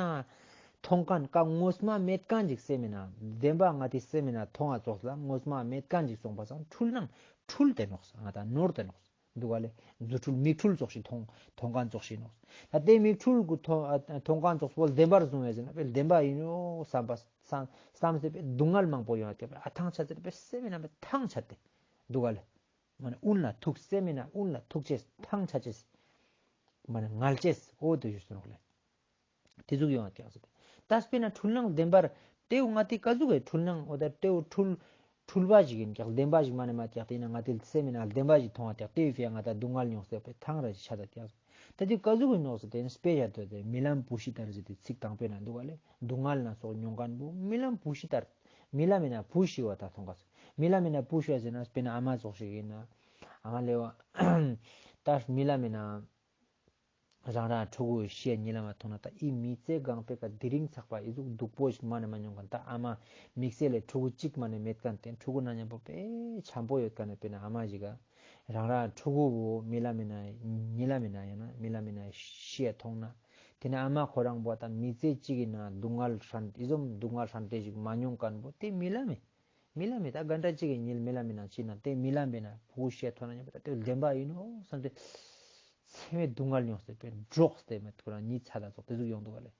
མཐོང་ཁན་ཀ་ངོ་མ་མེད་ཁན་ཞིག་སེམས་མེད་ན་བདེན་པ་ང་ཏི་སེམས་མེད་ན་མཐོང་བ་ཙོགས་ལ་ངོ་མ་མེད་ཁན་ཞིག་སོང་པ་སང་འཁྲུལ་སྣང་འཁྲུལ་ཏེ་ནོག་ང་ཏང་ནོར་ཏེ་ནོག། འདུག་ག་ལེ། རྫུ་འཕྲུལ་མིག་འཕྲུལ་ཙོགས་ཤིག་མཐོང་མཐོང་ཁན་ཙོགས་ཤིག་ནོག། ད་ཏེ་མིག་འཕྲུལ་གུན་མཐོང་ཨ་མཐོང་ཁན་ཙོགས་པོ་བདེན་པར་བཟུང་བས་ཟེར་ན་པེ་བདེན་པ་ཨིན་ནོག་བསམ་པ་བསམ་བསམ་སྟེ་པེ་སྡུག་བསྔལ་མང་པོ་ཡོང་བ་ཏེ་པེ་ཨ་ཐང་ཆད་ཟེར་པེ་སེམས་མེད་ན་པེ་ཐང་ཆད་དེ་འདུག་ག་ལེ། མ་ནེ་དབུགས་ལ་ཐུག་སེམས་མེད་ན་དབུགས་ལ་ཐུག་ཅེས་ཐང་ཆད་ཅེས་མ་ནེ་ངལ་ཅེས་འོ་ཏེ་ཞུས་སོང་ལེ། ཏེ་ཟུག་ཡོང་བ་ཀྱག་ཟེར་ཏེ། ད་དཔེར་ན་འཁྲུལ་སྣང་བདེན་པར་ཏེའུ་ང་ཏི་ཀ་ཟུག་གི་འཁྲུལ་སྣང་འོ་ད་ཏེའུ་འཁྲུལ་འཁྲུལ་པ་ཞིག་ཨིན་ཀྱག། བདེན་པ་ཞིག་མ་ནེ་མ་ཀྱག། ཏེ་ན་ང་ཏི་སེམས་མེད་ན་བདེན་པ་ཞིག་མཐོང་བ་ཀྱག། ཏེའུ་ཕི་ཡ་ང་ཏ་སྡུག་བསྔལ་མྱོང་སྟེ་པེ་ཐང་ར་ཞིག་ཆ་ད་ཀྱག། ད་ཏེ་ཀ་ཟུག་གི་ནོག་ཟེར་ཏེ་དཔེ་བཞག་ཏེ་རྨི་ལམ་བུ་ཤི་ལྟར་ཟེར་ཏེ་ཚིག་དང་པོའི་ནང་འདུག་ག་ལེ། སྡུག་བསྔལ་སྣ་ཚོགས་མྱོང་ཁན་བོ་རྨི་ལམ་བུ་ཤི་ལྟར། རྨི་ལམ་མེད་ན་བུ་ཤི་བ་ད་མཐོང་ག་སོང་། རྨི་ལམ་མེད་ན་བུ་ཤི་བ་ཟེར་ན་དཔེར་ན་ཨ་མ་ཙོགས་ཤིག་ཨིན་ན་ཨ་མ་ལེ་བ་ད་རྨི་ལམ་མེད་ན། རང་རང་ཕྲུ་གུ་ཤི་ཡ་རྨི་ལམ་མཐོང་ན་ད་ཨི་མི་ཚེ་གང་པོའི་ཀ་དེ་རིང་ཚག་པ་ཨི་ཟུག་སྡུག་པོ་ཞིག་མ་ནེ་མ་མྱོང་ཁན། ད་ཨ་མ་དམིགས་བསལ་ལེ་ཕྲུ་གུ་གཅིག་མ་ནེ་མེད་ཁན་ཏེ་ཕྲུ་གུ་ན་མཉམ་པོ་པེ་འཆམ་པོ་ཡོད་ཁན་ནི་དཔེར་ན་ཨ་མ་ཞིག་ག་རང་རང་ཕྲུ་གུ་བོ་རྨི་ལམ་མེད་ན་རྨི་ལམ་མེད་ན་ཡང་ན་རྨི་ལམ་མེད་ན་ཤི་ཡ་མཐོང་ན་ཏེ་ནེ་ཨ་མ་ཁོ་རང་བོ་ད་མི་ཚེ་གཅིག་གི་ནང་སྡུག་བསྔལ་ཧྲན་ཨི་ཟུག་སྡུག་བསྔལ་ཧྲན་ཏེ་ཞིག་མ་མྱོང་ཁན་བོ་ཏེ་རྨི་ལམ་མེད། རྨི་ལམ་མེད་ད་ག་འདྲ་གཅིག་གི་ཉིལ་རྨི་ལམ་མེད་ན་ཅི་ན་ཏེ་རྨི་ལམ་མེད་ན་བུ་ཤི་ཡ་མཐོང་ན་མཉམ་པོ་ད་ཏེ་བདེན་པ་ཨིན་ནོག་བསམ་སྟེ། ཚེ་མེད་སྡུག་བསྔལ་མྱོང་སྟེ་པེ་འདྲོགས་ཏེ་མེད་ཁོ་རང་ཉིད་ཚ་ད་ཙོགས་ཏེ་ཟུག་ཡོང་འདུག་ག་ལེ།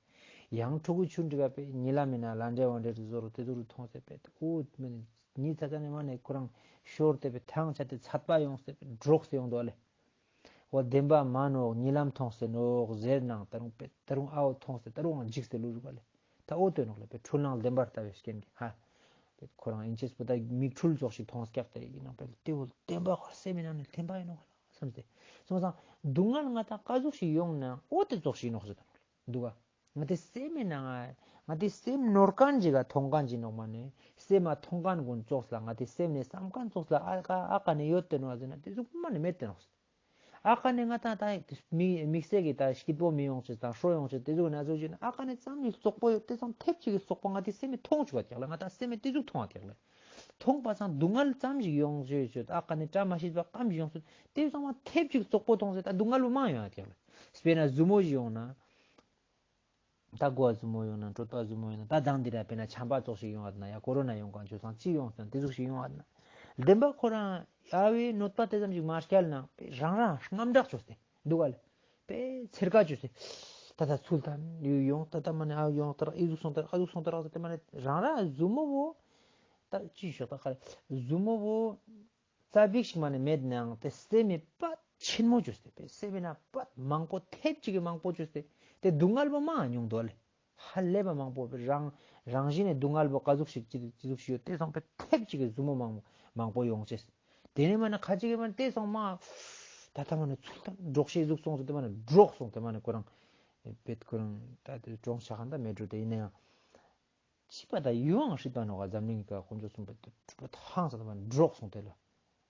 ཡང་ཕྲུ་གུ་ཆུང་འདྲི་ག་པེ་རྨི་ལམ་མེད་ན་ལ་འདྲེ་བ་འདྲེ་རུ་ཟོ་རུ་ཏེ་ཟུག་རུ་མཐོང་སྟེ་པེ་འུ་མེད་ཉིད་ཚ་ད་ནེ་མ་ནེ་ཁོ་རང་ཤོར་ཏེ་པེ་ཐང་ཆད་དེ་ཚད་པ་ཡོང་སྟེ་པེ་འདྲོགས་ཏེ་ཡོང་འདུག་ག་ལེ། འོ་བདེན་པ་མ་ནོག་རྨི་ལམ་མཐོང་སེ་ནོག་ཟེར་ནང་ད་རུང་པེ་ད་རུང་ཨའོ་མཐོང་སེ་ད་རུང་འཇིགས་སེ་ལུས་རུག་ག་ལེ། ད་འོ་ཏེ་ནོག་ལེ་པེ་འཁྲུལ་སྣང་བདེན་པར་ལྟ་བའི་རྐྱེན་གྱིས་ཧ། པེ་ཁོ་རང་ཨིན་ཅེས་པོ་ད་མིག་འཕྲུལ་ཙོགས་ཤིག་མཐོང་སྐྱག་ཏེ་ཨིན་ནང་པེ་ཏེ་བོ་བདེན་པ་ཁོ་སེམས་མེད་ན་ནི་བདེན་པ་ཨིན་ནོག་ལ་བསམ་སྟེ། སོང་ཙང་སྡུག་བསྔལ་ང་ཏང་ཀ་ཟུག་ཞིག་ཡོང་ན་འོ་ཏེ་ཙོགས་ཤིག་ནོག་ཟེར་ད་ནོག་ལེ། འདུག་ག་ང་ཏི་སེམས་མེད་ན་ང་ང་ཏི་སེམས་ནོར་ཁན་ཅིག་ག་མཐོང་ཁན་ཅིག་ནོག་མ་ནེ་སེམས་མ་མཐོང་ཁན་གུན་ཙོགས་ལ་ང་ཏི་སེམས་ནེ་བསམ་ཁན་ཙོགས་ལ་ཨ་ཀ་ཨ་ཀ་ནེ་ཡོད་དེ་ནོག་ཟེར་ན་ཏེ་ཟུག་མ་ནེ་མེད་དེ་ནོག། ཨ་ཀ་ནེ་ང་ཏང་ད་མིག་མིག་སེ་གི་ད་སྐྱིད་པོ་མི་ཡོང་ཅེས་དང་ཧྲོ་ཡོང་ཅེས་ཏེ་ཟུག་ན་ཟུག་ཅིག་ན་ཨ་ཀ་ནེ་ཙམ་ཞིག་རྩོག་པོ་ཡོད་དེ་ཙམ་ཐེབས་ཅིག་གི་རྩོག་པོ་ང་ཏི་སེམས་མེད་མཐོང་བཅུག་པ་ཀྱག་ལེ། ང་ཏང་སེམས་མེད་ཏེ་ཟུག་མཐོང་བ་ཀྱག་ལེ། མཐོང་པ་སང་སྡུག་བསྔལ་ཙམ་ཞིག་ཡོང་ཅེས་ཡོད་ཨ་ཀ་ནེ་བཀྲ་མ་ཤིས་པ་ཙམ་ཞིག་ཡོང་ཅེས་ཏེ་ཚང་མ་ཐེབས་ཅིག་རྩོག་པོ་མཐོང་ཅེས་ད་སྡུག་བསྔལ་བོ་མང་ཡོང་བ་ཀྱག་ལེ། དཔེར་ན་ཟུ་མོ་ཞིག་ཡོང་ན། ད་མགོ་བ་ཟུ་མོ་ཡོང་ན་གྲོད་པ་ཟུ་མོ་ཡོང་ན་ད་དང་འདི་ར་དཔེར་ན་ཆམ་པ་ཙོགས་ཤིག་ཡོང་བ་ན་ཡ་ཀོ་རོ་ན་ཡོང་གང་ཆོས་སང་ཅི་ཡོང་སང་ཏེ་ཟུག་ཤིག་ཡོང་བ་ན། བདེན་པ་ཁོ་རང་ཡ་བའི་གནོད་པ་ཏེ་ཙམ་ཞིག་མ་སྐྱལ་ན་རང་རང་རྔམ་དྲག་ཅོས་ཏེ་འདུག་ག་ལེ། པེ་ཚེར་ཀ་ཅོས་ཏེ། ད་ད་ཚུལ་ད་ཡོང་ད་ད་མ་ནེ་ཨ་ཡོང་ད་རག་ཨི་ཟུག་སོང་ད་རག་ཨ་ཟུག་སོང་ད་རག་ཟེར་ཏེ་མ་ནེ་རང་རང་ཟུ་མོ་བོ། ད་ཅི་ཤོག་ད་ཁ་ལེ་ཟུ་མོ་བོ། ཙ་པིག་ཞིག་མ་ནེ་མེད་ནའང་ཏེ་སེམས་མེད་པ་ཆེན་མོ་ཅོས་ཏེ་པེ་སེམས་མེད་ན་པ་མང་པོ་ཐེབས་ཅིག་གི་མང་པོ་ཅོས་ཏེ་ཏེ་སྡུག་བསྔལ་བོ་མང་ཉུང་དོ་ལེ། ཧ་ལས་པ་མང་པོ་རང་རང་བཞིན་ནེ་སྡུག་བསྔལ་བོ་ཀ་ཟུག་ཞིག་ཅི་ཅི་ཟུག་ཞིག་ཡོད་ཏེ་སོང་པེ་ཐེབས་ཅིག་གི་ཟུ་མོ་མང་མང་པོ་ཡོང་ཅེས། ཏེ་ནེ་མ་ནེ་ཁ་ཅིག་གི་མ་ནེ་ཏེ་སོང་མ་ད་ད་མ་ནེ་ཚུལ་ད་འདྲོག་ཤེས་ཟུག་སོང་ཟེར་ཏེ་མ་ནེ་འདྲོག་སོང་ཏེ་མ་ནེ་ཁོ་རང་པེ་ཁོ་རང་ད་ཏེ་གྲོངས་ཆ་ཁན་ད་མེད་འགྲོ་ཏེ་ཨིན་ནའང་། ཅི་པ་ད་ཡུལ་ཡང་སྲིད་པ་ནོག་ག་འཛམ་གླིང་གི་ཀ་དཀོན་མཆོག་གསུམ་པོ་ཏེ་གྲུབ་པ་ཐང་ས་ད་མ་འདྲོག་སོང་ཏེ་ལ།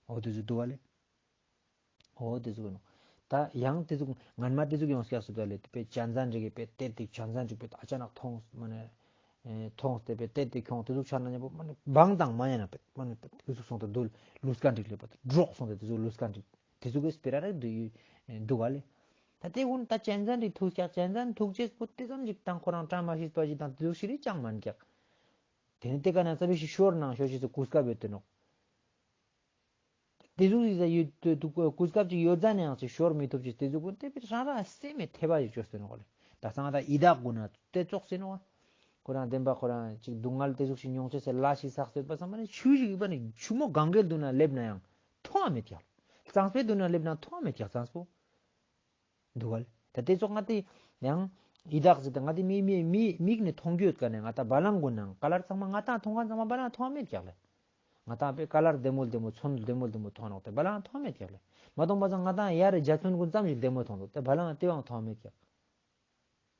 འོ་ཏེ་ཟུག་འདུག་ག་ལེ། འོ་ཏེ་ཟུག་ནོག། ད་ཡང་ཏེ་ཟུག་ངན་མ་ཏེ་ཟུག་ཡོང་སྐྱག་སུ་ད་ལེ་ཏེ་པེ་གཅན་གཟན་རིགས་པེ་ཏེ་ཏེ་གཅན་གཟན་རིགས་པེ་ཨ་ཅག་ནག་མཐོང་མ་ནེ་མཐོང་སྟེ་པེ་ཏེ་ཏེ་ཁྱོང་ཏེ་ཟུག་ཆ་ན་ཉམ་པོ་མ་ནེ་བང་དང་མ་ཡ་ན་པེ་མ་ནེ་ཏེ་ཟུག་སོང་ཏེ་འདུག་ལུས་ཁན་རིགས་ལེ་པ་འདྲོག་སོང་ཏེ་ཏེ་ཟུག་ལུས་ཁན་རིགས། ཏེ་ཟུག་གི་སྤེ་ར་རེ་འདུག་འདུག་ག་ལེ། ད་ཏེ་གུན་ད་གཅན་གཟན་རིགས་ཐུག་ཀྱག་གཅན་གཟན་ཐུག་ཅེས་པོ་ཏེ་ཙམ་ཞིག་དང་ཁོ་རང་བཀྲ་མ་ཤིས་པ་ཞིག་དང་ཏེ་ཟུག་ཞིག་རིགས་ཅང་མན་ཀྱག། ཏེ་ནེ་ཏེ་ཀ་ན་ཙ་པིག་ཞིག་ཤོར་ནང་ཤོར་ཅེས་སུ་གོ་སྐབས་ཡོད་ཏེ་ནོག། ཏེ་ཟུག་ཞིག་ཡོད་ཏེ་འདུག་གོ་སྐབས་ཅིག་ཡོད་ཙ་ནེ་ཡང་ཅིག་ཤོར་མི་ཐུབ་ཅེས་ཏེ་ཟུག་གུན་ཏེ་པེ་རང་རང་སེམས་མེད་ཐེ་བ་ཞིག་ཅོས་ཏེ་ནོག་ལེ། ད་སང་ད་ཡི་དྭགས་གུན་ན་ཏེ་ཙོགས་སེ་ནོག། ཁོ་རང་བདེན་པ་ཁོ་རང་ཅིག་སྡུག་བསྔལ་ཏེ་ཟུག་ཞིག་མྱོང་ཅེས་སེ་ལ་ཞིག་བསགས་ཏེ་ཡོད་པ་སང་མ་ནེ་ཆུ་ཞིག་ཡོད་པ་ནི་ཆུ་མོ་གངྒཱའི་མདུན་ན་སླེབས་ན་ཡང་མཐོང་བ་མེད་ཀྱག། གཙང་པོའི་མདུན་ན་སླེབས་ན་མཐོང་བ་མེད་ཀྱག་གཙང་པོ། འདུག་ག་ལེ། ད་ཏེ་ཙོགས་ང་ཏི་ཡང་ཡི་དྭགས་ཟེར་ཏེ་ང་ཏི་མི་མི་མི་མིག་ནེ་མཐོང་རྒྱུ་ཡོད་ཀ་ནེ་ང་ཏ་བ་ལང་གུན་ནང་ཀ་ལར་ཚང་མ་ང་ཏང་མཐོང་ཁན་ཚང་མ་བ་ལང་མཐོང་བ་མེད་ཀྱག་ལེ། ང་ཏང་པེ་ཀ་ལར་བདེ་མོ་བདེ་མོ་ཚོན་བདེ་མོ་བདེ་མོ་མཐོང་ནོག་ཏེ་བ་ལང་མཐོང་བ་མེད་ཀྱག་ལེ། མ་མཐོང་པ་སང་ང་ཏང་ཡ་རེ་འཇའ་ཚོན་གུན་ཙམ་ཞིག་བདེ་མོ་མཐོང་དུག་ཏེ་བ་ལང་ཏེ་བའང་མཐོང་བ་མེད་ཀྱག།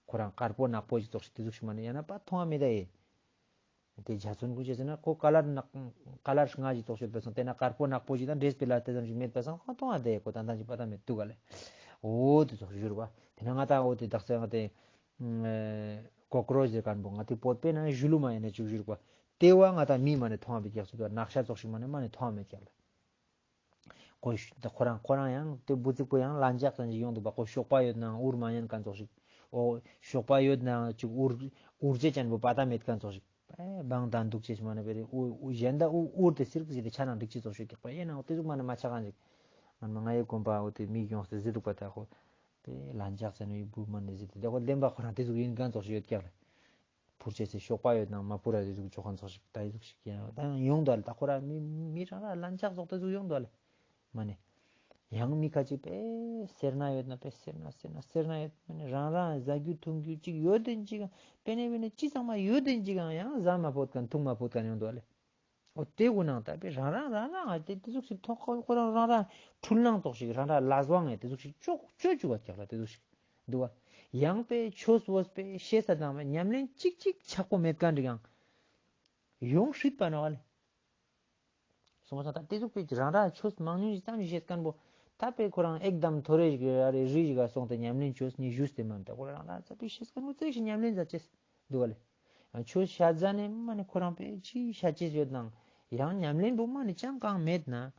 ཁོ་རང་དཀར་པོ་ནག་པོ་ཞིག་ཙོགས་ཤིག་ཏེ་ཟུག་ཤིག་མ་ནེ་ཡང་ན་པ་མཐོང་བ་མེད་ད་ཡེ། ཏེ་འཇའ་ཚོན་གུན་ཅི་ཟེར་ན་ཁོ་ཀ་ལར་ནག་ཀ་ལར་ལྔ་ཞིག་ཙོགས་ཤིག་ཡོད་པ་སང་ཏེ་ན་དཀར་པོ་ནག་པོ་ཞིག་དང་འདྲེས་པའི་ལ་ཏེ་ཙམ་ཞིག་མེད་པ་སང་ཁོ་མཐོང་བ་ཏེ་ཡེ་ཁོ་ཏང་ཏང་ཞིག་པ་ཏ་མེད་དུག་ག་ལེ། འོ་དེ་ཙོགས་བཞུར་བ། དེ་ན་ང་ཏང་འོ་དེ་དག་ས་ང་ཏེ་ཀོག་རོཆ་ཟེར་ཁན་བོ་ང་ཏེ་བོད་པའི་ནང་ཞུ་ལུ་མ་ཡིན་ན་ཅིག་བཞུར་བ། ཏེ་བོ་ང་ཏང་མི་མ་ནེ་མཐོང་བའི་རྒྱགས་སུ་དུག་ནག་ཤ་ཙོགས་ཤིག་མ་ནེ་མ་ནེ་མཐོང་མེད་རྒྱགས་ལ། ཁོ་ཁོ་རང་ཁོ་རང་ཡང་ཏེ་བུ་ཙིག་པོ་ཡང་ལན་ཆགས་ཙམ་ཞིག་ཡོང་དུག་པ། ཁོ་གཤོག་པ་ཡོད་ནའང་འུར་མ་ཉན་ཁན་ཙོགས་ཤིག་འོ་གཤོག་པ་ཡོད་ནའང་ཅིག་འུར་འུར་ཅེས་ཅན་པོ་པ་ཏ་མེད་ཁན་ཙོགས་ཤིག་ཨེ་བང་དང་དུག་ཅེས་མ་ནེ་པེ་རེ་འུ་འུ་གཞན་དག་འུ་འུར་ཏེ་སིར་ཟེར་ཏེ་ཆ་ནང་འགྲིག་ཅེས་ཙོགས་ཤིག་རྒྱགས་པ་ཡིན་ནའང་ཏེ་ཟུག་མ་ནེ་མ་ཆ་ཁན་ཞིག་ང་ང་ཡི་དགོན་པ་འོ་ཏེ་མི་ཡོངས་ཏེ་ཟེར་དུག་པ། ད་ཁོ་ཏེ་ལན་ཆགས་ཟེར་ནོ་ཡི་བུ་མ་ནེ་ཟེར་ཏེ་ཏེ་ཁོ་བདེན་པ་ཁོ་རང་ཏེ་ཟུག་ཡིན་ཁན་ཙོགས་ཤིག་ཡོད་རྒྱགས་ལ། འཕུར་ཅེས་སི་གཤོག་པ་ཡོད་ནའང་མ་འཕུར་ར་ཏེ་ཟུག་ཅོ་ཁན་ཙོགས་ཤིག་ད་ཨི་ཟུག་ཤིག་ཡིན་ནའང་ད་ཡོང་དུག་ལེ། ད་ཁོ་རང་མི་མི་རང་རང་ལན་ཆགས་ཙོགས་ཏེ་ཟུག་ཡོང་དུག་ལེ། མ་ནེ་ཡང་མི་ཁ་ཅིག་པེ་སེར་སྣ་ཡོད་ན་པེ་སེར་སྣ་སེར་སྣ་སེར་སྣ་ཡོད་མ་ནེ་རང་རང་ཟ་རྒྱུ་འཐུང་རྒྱུ་ཅིག་ཡོད་དེ་ཅིག་པེ་ནེ་པེ་ནེ་ཅི་ཚང་མ་ཡོད་དེ་ཅིག་ཡང་ཟ་མ་ཕོད་ཁན་འཐུང་མ་ཕོད་ཁན་ཡོང་དུག་ལེ། འོ་ཏེ་གུན་ནང་ད་པེ་རང་རང་རང་རང་ཏེ་ཏེ་ཟུག་ཤིག་ཐོག་ཁོ་ཁོ་རང་རང་རང་འཁྲུལ་སྣང་ཙོགས་ཤིག་རང་རང་ལས་དབང་ངེ་ཏེ་ཟུག་ཤིག་ཅོ་ཅོ་ཅུག་པ་རྒྱགས་ལ་ཏེ་ཟུག་ཤིག་འདུག་པ། ཡང་པེ་ཆོས་པོ་པེ་ཤེས་ས་དང་པེ་ཉམས་ལེན་ཅིག་ཅིག་ཆག་པོ་མེད་ཁན་རིགས་ཡང་ཡོང་སྲིད་པ་ནོག་ལེ། སོང་པ་སང་ད་ཏེ་ཟུག་པེ་རང་རང་ཆོས་མང་ཉུང་ཅིག་ཙམ་ཞིག་ཤེས་ཁན་པོ་ད་པེ་ཁོ་རང་ཨེག་དམ་ཐོ་རེ་ཞིག་ཨ་རེ་རི་ཞིག་ག་སོང་སྟེ་ཉམས་ལེན་ཅོས་ནི་ཞུས་ཏེ་མ་ནེ་ད་ཁོ་རང་རང་ཙ་པིག་ཤེས་ཁན་པོ་ཙིག་ཞིག་ཉམས་ལེན་མཛད་ཅེས་འདུག་པ་ལེ། ཡང་ཆོས་བཤད་ཟ་ནེ་མ་ནེ་ཁོ་རང་པེ་ཅི་བཤད་ཅེས་ཡོད་ནའང་ཡང་ཉམས་ལེན་པོ་མ་ནེ་ཅང་གང་མེད་ན།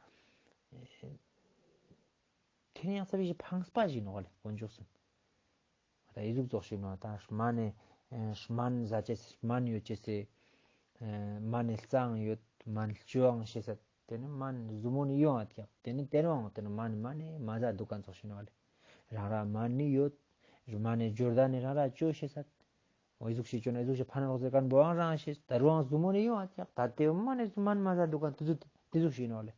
ཏེ་ནེ་ཡང་ཙ་པིག་ཞིག་ཕངས་པ་ཞིག་ནོག་ལེ་དཀོན་མཆོག་གསུམ། ད་ཨི་ཟུག་ཙོགས་ཤིག་ནོག་ད་སྨན་ནི་ཨེ་སྨན་ཟ་ཅེས་སྨན་ཡོད་ཅེས་སི་ཨེ་སྨན་ནི་རྩའང་ཡོད་སྨན་བཅོའང་ཤེས་ས། ཏེ་ནེ་སྨན་ཟུར་མོ་ནི་ཡོང་ཨ་ཀྱག་ཏེ་ནེ་ཏེ་རུའང་ཏེ་ནེ་སྨན་ནི་མ་ནེ་མ་ཟ་དུག་ཁན་ཙོགས་ཤིག་ནོག་ལེ། རང་རང་སྨན་ནི་ཡོད། སྨན་ནི་སྦྱོར་ད་ནི་རང་རང་བཅོ་ཤེས་ས། འོ་ཨི་ཟུག་ཤིག་ཅོ་ན་ཨི་ཟུག་ཤིག་ཕན་ཐོགས་ཟེར་ཁན་བོའང་རང་ཤེས། ད་རུའང་ཟུར་མོ་ནི་ཡོང་ཨ་ཀྱག་ད་ཏེ་མ་ནེ་སྨན་མ་ཟ་དུག་ཁན་ཏེ་ཟུག་ཏེ་ཟུག་ཤིག་ནོག་ལེ།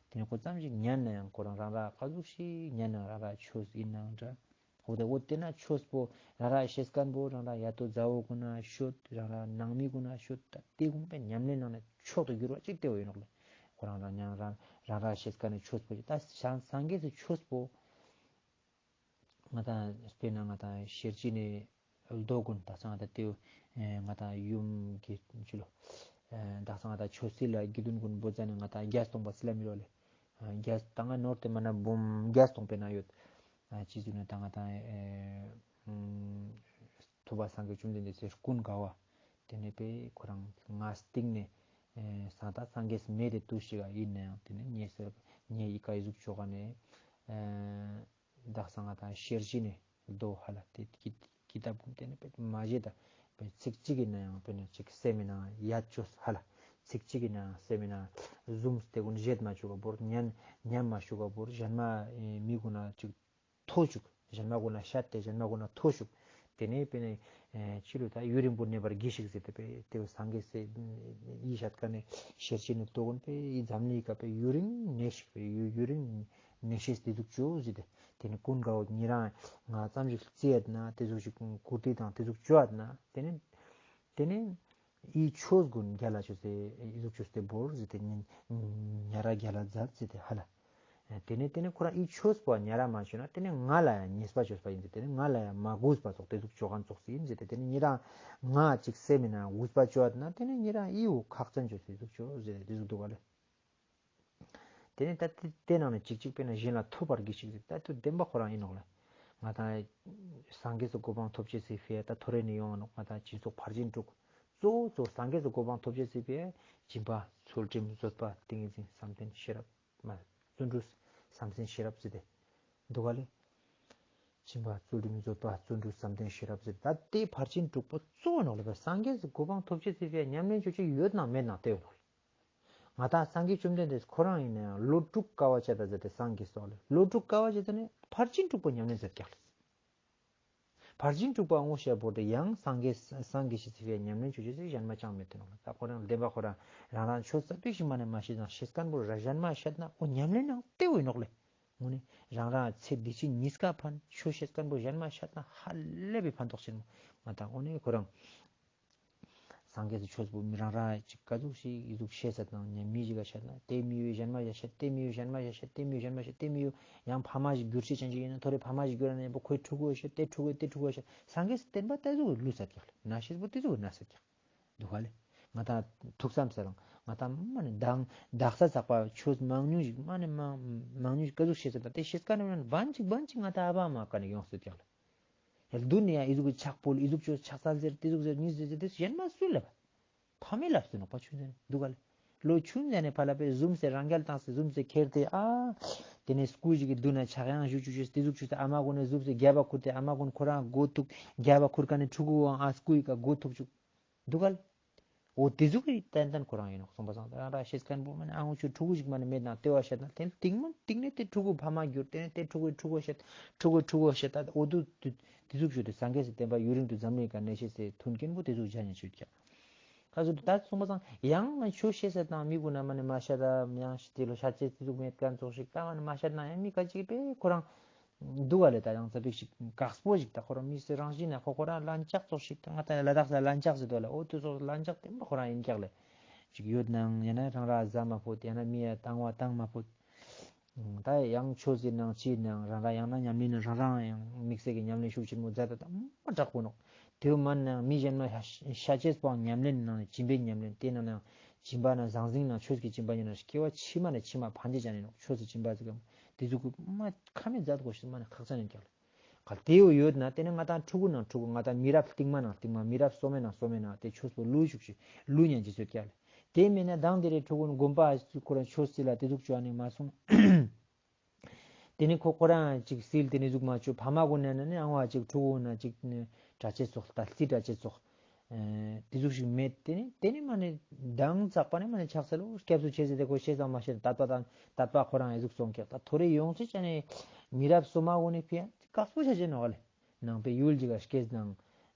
ཏེ་ནེ་ཁོ་ཙམ་ཞིག་ཉན་ནའང་ཁོ་རང་རང་རང་ཀ་ཟུག་ཤིག་ཉན་ནའང་རང་རང་ཆོས་ཡིན་ནའང་འདྲ། འོ་ཏེ་འོ་ཏེ་ན་ཆོས་པོ་རང་རང་ཤེས་ཁན་བོ་རང་རང་ཡ་ཏོ་ཛ་འོ་གུན་ན་ཤོད། རང་རང་ནང་མི་གུན་ན་ཤོད། ད་ཏེ་གུན་པེ་ཉམས་ལེན་ནང་ནེ་མཆོག་ཏུ་གྱུར་པ་ཅིག་ཏེ་བོ་ཡིན་ནོག་ལེ། ཁོ་རང་རང་ཉམས་རང་རང་རང་ཤེས་ཁན་ནི་ཆོས་པོ་ཅིག་ད་སངས་རྒྱས་སི་ཆོས་པོ། ང་ཏང་དཔེར་ན་ང་ཏང་ཤེར་ཕྱིན་ནི་མདོ་གུན་དག་ས་ང་ཏང་ཏེ་ང་ཏང་ཡུམ་གྱི་ཅི་ལོ། དག་ས་ང་ཏང་ཆོས་སྲིད་ལ་དགེ་འདུན་གུན་བོ་ཙ་ནེ་ང་ཏང་བརྒྱད་སྟོང་པ་སི་ལ་མི་རོ་ལེ། བརྒྱད་ད་ང་ནོར་ཏེ་མ་ན་འབུམ་བརྒྱད་སྟོང་པའི་ནང་ཡོད། ཅི་ཟེར་ན་ད་ང་ཏང་ཐུབ་པ་སངས་རྒྱས་བཅོམ་ལྡན་འདས་སི་ཀུན་དགའ་བོ། ཏེ་ནེ་པེ་ཁོ་རང་ང་སྟིང་ནེ་སངས་རྒྱས་སངས་རྒྱས་མེད་དེ་དུས་ཤིག་ག་ཡིན་ནའང་ཏེ་ནེ་ངས་ཟེར་ངས་ཡི་ག་ཨི་ཟུག་ཅོ་ག་ནེ། དག་ས་ང་ཏང་ཤེར་ཕྱིན་ནི་མདོ་ཧ་ལ་ཏེ་ཀི་ཀི་ཏབ་གུན་ཏེ་ནེ་པེ་མ་ཞེ་ད་པེ་ཚིག་གཅིག་གི་ནང་ཡང་པེ་ནེ་ཅིག་སེམས་མི་ནང་ཡ་ཅོས་ཧ་ལ། ཚིག་གཅིག་གི་ནང་སེམས་མི་ནང་ཟུམ་སྟེ་གུན་བཞེད་མ་ཅུག་ག་བོར་ཉན་ཉན་མ་ཅུག་ག་བོར་གཞན་མ་མི་གུན་ན་ཅིག་ཐོས་ཅུག་གཞན་མ་གུན་ན་ཤད་དེ་གཞན་མ་གུན་ན་ཐོས་ཅུག་ཏེ་ནེ་པེ་ནེ་ཕྱི་ལུ་ད་ཡུན་རིང་པོ་གནས་པར་གྱིས་ཤིག་ཟེར་ཏེ་པེ་ཏེ་སངས་རྒྱས་སི་ཡི་ཤད་ཀ་ནེ་ཤེར་ཕྱིན་ནི་མདོ་གུན་པེ་ཡི་འཛམ་གླིང་ཀ་པེ་ཡུན་རིང་གནས་ཤིག་པེ་ཡུན་ཡུན་རིང་གནས་ཤེས་ཏེ་ཟུག་ཅོ་ཟེར་ཏེ་ཏེ་ནེ་ཀུན་དགའ་བོ་ཉེ་རང་ང་ཙམ་ཞིག་རྩི་ཡད་ན་ཏེ་ཟུག་ཞིག་ཀུར་ཏི་དང་ཏེ་ཟུག་ཅོ་ཡད་ན་ཏེ་ནེ་ཏེ་ནེ་ཨི་ཆོས་གུན་རྒྱལ་ལ་ཅོས་ཏེ་ཨི་ཟུག་ཅོས་ཏེ་བོར་ཟེར་ཏེ་ཉ་ཉ་ར་རྒྱལ་ལ་མཛད་ཟེར་ཏེ་ཧ་ལ། ཏེ་ནེ་ཏེ་ནེ་ཁོ་རང་ཨི་ཆོས་པོ་ཉ་ར་མ་ཅོས་ན་ཏེ་ནེ་ང་ལ་ཡང་ཉེས་པ་ཅོས་པ་ཡིན་ཟེར་ཏེ་ཏེ་ནེ་ང་ལ་ཡང་མ་གུས་པ་ཙོགས་ཏེ་ཟུག་ཅོ་ཁན་ཙོགས་སི་ཡིན་ཟེར་ཏེ་ཏེ་ནེ་ཉེ་རང་ང་ཅིག་སེམས་མི་ནང་གུས་པ་ཅོ་ཡད་ན་ཏེ་ནེ་ཉེ་རང་ཨི་བོ་ཁག་ཅན་ཅོས་ཏེ་ཟུག་ཅོ་ཟེར་ཏེ་ཟུག་འདུག་ག་ལེ། ཏེ་ནེ་ད་ཏེ་ཏེ་ནང་ནེ་ཅིག་ཅིག་པེ་ནེ་གཞན་ལ་ཐོབ་པར་གྱིས་ཤིག་ཟེར་ད་ཏུ་བདེན་པ་ཁོ་རང་ཡིན་ནོག་ལེ། ང་ཏང་སངས་རྒྱས་སི་གོ་འཕང་ཐོབ་ཅེས་སི་ཕི་ཡ་ད་ཐོ་རེ་ནེ་ཡོང་ང་ནོག་ང་ཏང་སྦྱིན་སོགས་ཕར་ཕྱིན་དྲུག་གཙོ་བོ་གཙོ་བོ་སངས་རྒྱས་སི་གོ་འཕང་ཐོབ་ཅེས་སི་ཕི་ཡ་སྦྱིན་པ་ཚུལ་ཁྲིམས་བཟོད་པ་ཏིང་ངེ་འཛིན་བསམ་གཏན་ཤེས་རབ་མ་བརྩོན་འགྲུས་བསམ་གཏན་ཤེས་རབ་ཟེར་ཏེ་འདུག་ག་ལེ། སྦྱིན་པ་ཚུལ་ཁྲིམས་བཟོད་པ་བརྩོན་འགྲུས་བསམ་གཏན་ཤེས་རབ་ཟེར་ད་ཏེ་ཕར་ཕྱིན་དྲུག་པོ་གཙོ་བོ་ནོག་ལེ། སངས་རྒྱས་སི་གོ་འཕང་ཐོབ་ཅེས་སི་ཕི་ཡ་ཉམས་ལེན་ཅོ་ཅེས་ཡོད་ནང་མེད་ནང་ཏེ་ཡོད་ནོག་ལེ། ང་ཏང་སངས་རྒྱས་བཅོམ་ལྡན་འདས་ཁོ་རང་ཡིན་ན་ཡང་ལོ་དྲུག་དཀའ་བ་སྤྱད་ད་ཟེར་ཏེ་སངས་རྒྱས་སོགས་ལེ། ལོ་དྲུག་དཀའ་བ་སྤྱད་ད་ནི་ཕར་ཕྱིན་དྲུག་པོ་ཉམས་ལེན་མཛད་ཀྱག་ལེ། ཕར་ཕྱིན་དྲུག་པོ་ངོ་ཤེས་པོ་ཏེ་ཡང་སངས་རྒྱས་སངས་རྒྱས་ཤེས་སི་ཕི་ཡ་ཉམས་ལེན་ཅོ་ཅེས་སི་གཞན་མ་ཅང་མེད་དེ་ནོག་ལེ། ད་ཁོ་རང་བདེན་པ་ཁོ་རང་རང་རང་ཆོས་ས་པིག་ཞིག་མ་ནེ་མ་ཤེས་ན་ཤེས་ཁན་བོ་ར་གཞན་མ་ཤད་ན་འོ་ཉམས་ལེན་ནང་ཏེ་བོ་ཡིན་ནོག་ལེ། དངོས་ནེ་རང་རང་ཚེ་འདི་ཕྱི་གཉིས་ཀ་ཕན་ཆོས་ཤེས་ཁན་བོ་གཞན་མ་ཤད་ན་ཧ་ལས་པའི་ཕན་ཐོགས་ཆེན་མོ་ང་ཏང་འོ་ནེ་ཁོ་རང་སངས་རྒྱས་སི་ཆོས་པོ་མི་རང་རང་ཅིག་ཀ་ཟུག་ཞིག་ཨི་ཟུག་ཤེས་ས་དང་ཉམས་མི་ཞིག་ག་ཤད་ན་ཏེ་མི་ཡུལ་གཞན་མ་ཞིག་ཤད་ཏེ་མི་ཡུལ་གཞན་མ་ཞིག་ཤད་ཏེ་མི་ཡུལ་གཞན་མ་ཞིག་ཤད་ཏེ་མི་ཡུལ་ཡང་ཕ་མ་ཞིག་གྱུར་ཤེས་ཅན་ཞིག་ཡིན་ན་ཐོ་རེ་ཕ་མ་ཞིག་གྱུར་ན་ཡང་པོ་ཁོའི་ཕྲུ་གུ་ཤད་ཏེ་ཕྲུ་གུ་ཏེ་ཕྲུ་གུ་ཤད་སངས་རྒྱས་སི་བསྟན་པ་ཏེ་ཟུག་ལུས་ས་ཀྱག་ལེ། ན་ཤེས་པོ་ཏེ་ཟུག་ན་ས་ཀྱག་འདུག་ག་ལེ། ང་ཏང་ཐུགས་བསམ་ཟེར་རང་ང་ཏང་མ་ནི་དང་དག་ས་ཚགས་པ་ཆོས་མང་ཉུང་ཞིག་མ་ནི་མང་མང་ཉུང་ཞིག་ག་ཟུག་ཤེས་ས་ད་དེ་ཤེས་ཀ་ནི་བན་ཅིག་བན་ཅིག་ང་ཏང་ཨ་བ་མ་ཀ་ནི་ཡོང་སྲིད་ཀྱག་ལེ། ཡ་བདུན་ནི་ཡ་ཨི་ཟུག་གི་ཕྱག་ཕུལ་ཨི་ཟུག་ཆོས་ཕྱག་འཚལ་ཟེར་དེ་ཟུག་ཟེར་ཉིས་ཟེར་ཟེར་དེ་གཞན་མ་སུ་ལབ། ཕ་མའི་ལབ་སྟེ་ནོག་པ་ཆུང་ཟེར་འདུག་ག་ལེ། ལོ་ཆུང་ཟེར་ནས་ཕ་ལ་པའི་ཟུམ་སེ་རང་རྒྱལ་བཏང་སེ་ཟུམ་སེ་ཁྱེར་ཏེ་ཨ། དེ་ནས་སྐུ་ཞིག་གི་མདུན་ན་ཕྱག་ཡང་ཞུ་ཆུག་ཆུག་དེ་ཟུག་ཆུག་སེ་ཨ་མ་གུན་ནས་ཟུམ་སེ་རྒྱབ་པ་ཁུར་ཏེ་ཨ་མ་གུན་ཁོ་རང་མགོ་ཐུག་རྒྱབ་པ་ཁུར་ཀ་ནས་ཕྲུ་གུ་བོ་ཨ་སྐུ་ཡི་ཀ་མགོ་ཐུག་ཆུག་འདུག་ག་ལེ། འོ་དེ་ཟུག་གི་ཏན་ཏན་ཁོ་རང་ཡིན་ནོག་སོང་པ་སང་རང་རང་ཤེས་མཁན་པོ་མ་ནི་ཨ་ངོ་ཆུ་ཕྲུ་གུ་ཞིག་མ་ནི་མེད་ན་ལྟེ་བ་བཤད་ན་དེ་སྟིང་མ་སྟིང་ནས་དེ་ཕྲུ་གུ་ཕ་མ་གྱུར་དེ་ནས་དེ་ཕྲུ་གུ་ཕྲུ་གུ་བཤད་ཕྲུ་གུ་ཕྲུ་གུ་བཤད་ད་འོ་དུ་དེ་ཟུག་ཞུ་དེ་སངས་རྒྱས་སི་བསྟན་པ་ཡུན་རིང་དུ་འཛམ་གླིང་ག་གནས་ཤེས་སི་མཐུན་རྐྱེན་པོ་དེ་ཟུག་བྱ་ཉན་ཆུད་ཀྱག་ཁ་ཟུར་དུ་ད་གསུངས་པ་སང་ཡང་ང་ཆོས་ཤེས་ས་དང་མི་གུན་ན་མ་ནི་མ་ཤ་ད་ཡང་ཤི་དེ་ལོ་ཤ་ཅེས་དེ་ཟུག་མེད་མཁན་ཙོགས་ཤིག་ད་མ་ནི་མ་ཤ་ད་ན་ཡང་མི་ཁ་ཅིག་པས་ཁོ་རང་འདུག་ག་ལེ། ད་ཡང་ཙ་པིག་ཞིག་དཀགས་པོ་ཞིག་ད་ཁོ་རང་མི་སེ་རང་བཞིན་ན་ཁོ་ཁོ་རང་ལན་ཆགས་ཙོགས་ཤིག་ད་ང་ད་ལ་དྭགས་ས་ལན་ཆགས་ཟེར་དོ་ལེ། འོ་དེ་ཙོགས་ལན་ཆགས་དེ་མ་ཁོ་རང་ཡིན་ཀྱག་ལེ། ཅིག་ཡོད་ནའང་ཡང་ན་རང་ར་ཟ་མ་ཕོད་ཡང་ན་མི་ཡ་བཏང་བ་བཏང་མ་ཕོད། ད་ཡང་ཆོས་ཟེར་ནའང་ཅི་ནའང་རང་རང་ཡང་ན་ཉམས་ལེན་རང་རང་ཡང་དམིགས་བསལ་གྱི་ཉམས་ལེན་ཤུགས་ཆེན་མོ་མཛད་དེ་ད་མ་དྲག་པོ་ནོག་དེའུ་མན་ནའང་མི་གཞན་མ་ཤ་ཤ་ཅེས་པོའང་ཉམས་ལེན་ནང་ནས་སྦྱིན་པའི་ཉམས་ལེན་དེ་ནང་ནའང་སྦྱིན་པ་ན་ཟང་ཟིང་ན་ཆོས་ཀྱི་སྦྱིན་པ་ཉིད་ན་སྐྱེ་བ་ཕྱི་མ་ནས་ཕྱི་མ་ཕན་ཆད་ཅན་ཡིན་ནོག་ཆོས་ཀྱི་སྦྱིན་པ་ཟེར་གམ་དེ་ཟུག་གི་མ་ཁ་མེད་མཛད་དགོས་ཤེས་མ་ནས་ཁག་ཅན་ཡིན་ཀྱག་ལེ། གལ་ཏེ་འོ་ཡོད་ན་དེ་ནི་ང་ཏང་ཕྲུ་གུ་ནང་ཕྲུ་གུ་ང་ཏང་མི་རབས་རྟིང་མ་ནང་རྟིང་མ་མི་རབས་སོ་མའི་ནང་སོ་མའི་ནང་དེ་ཆོས་པོ་ལུས་ཤུགས་ཤིག་ལུས་ཉན་ཅི་ཟེར་ཀྱག་ལེ། དེ་མེད་ན་དང་དེ་རེ་ཕྲུ་གུ་ནི་དགོན་པ་ཁོ་རང་ཆོས་སྲིད་ལ་དེ་ཟུག་བཅོ་ནི་མ་སོང་། དེ་ནི་ཁོ་ཁོ་རང་ཅིག་སྲིད་དེ་ནི་ཟུག་མ་བཅོ་ཕ་མ་གུན་ནས་ནི་ཨང་བ་ཅིག་ཕྲུ་གུ་ན་ཅིག་ནི་གྲྭ་ཆས་ཚོགས་ལྟ་རྩིས་གྲྭ་ཆས་ཚོགས། ཨེ་དེ་ཟུག་ཞིག་མེད་དེ་ནི་དེ་ནི་མ་ནི་མདང་ཚག་པ་ནི་མ་ནི་ཆགས་སེ་ལོ་སྐྱབས་སུ་མཆི་ཟེར་ཏེ་ཁོ་ཤེས་ཙང་མ་ཤེས་དད་པ་དང་དད་པ་ཁོ་རང་ཨེ་ཟུག་སོང་ཀྱག་ད་ཐོ་རེ་ཡོང་ཚེ་ཅ་ནི་མི་རབས་སོ་མ་གུན་ནི་ཕི་ཡ་དཀགས་པོ་ཆ་ཅེ་ནོག་ལེ། ནང་པའི་ཡུལ་ཅིག་ག་སྐྱེས་ནང་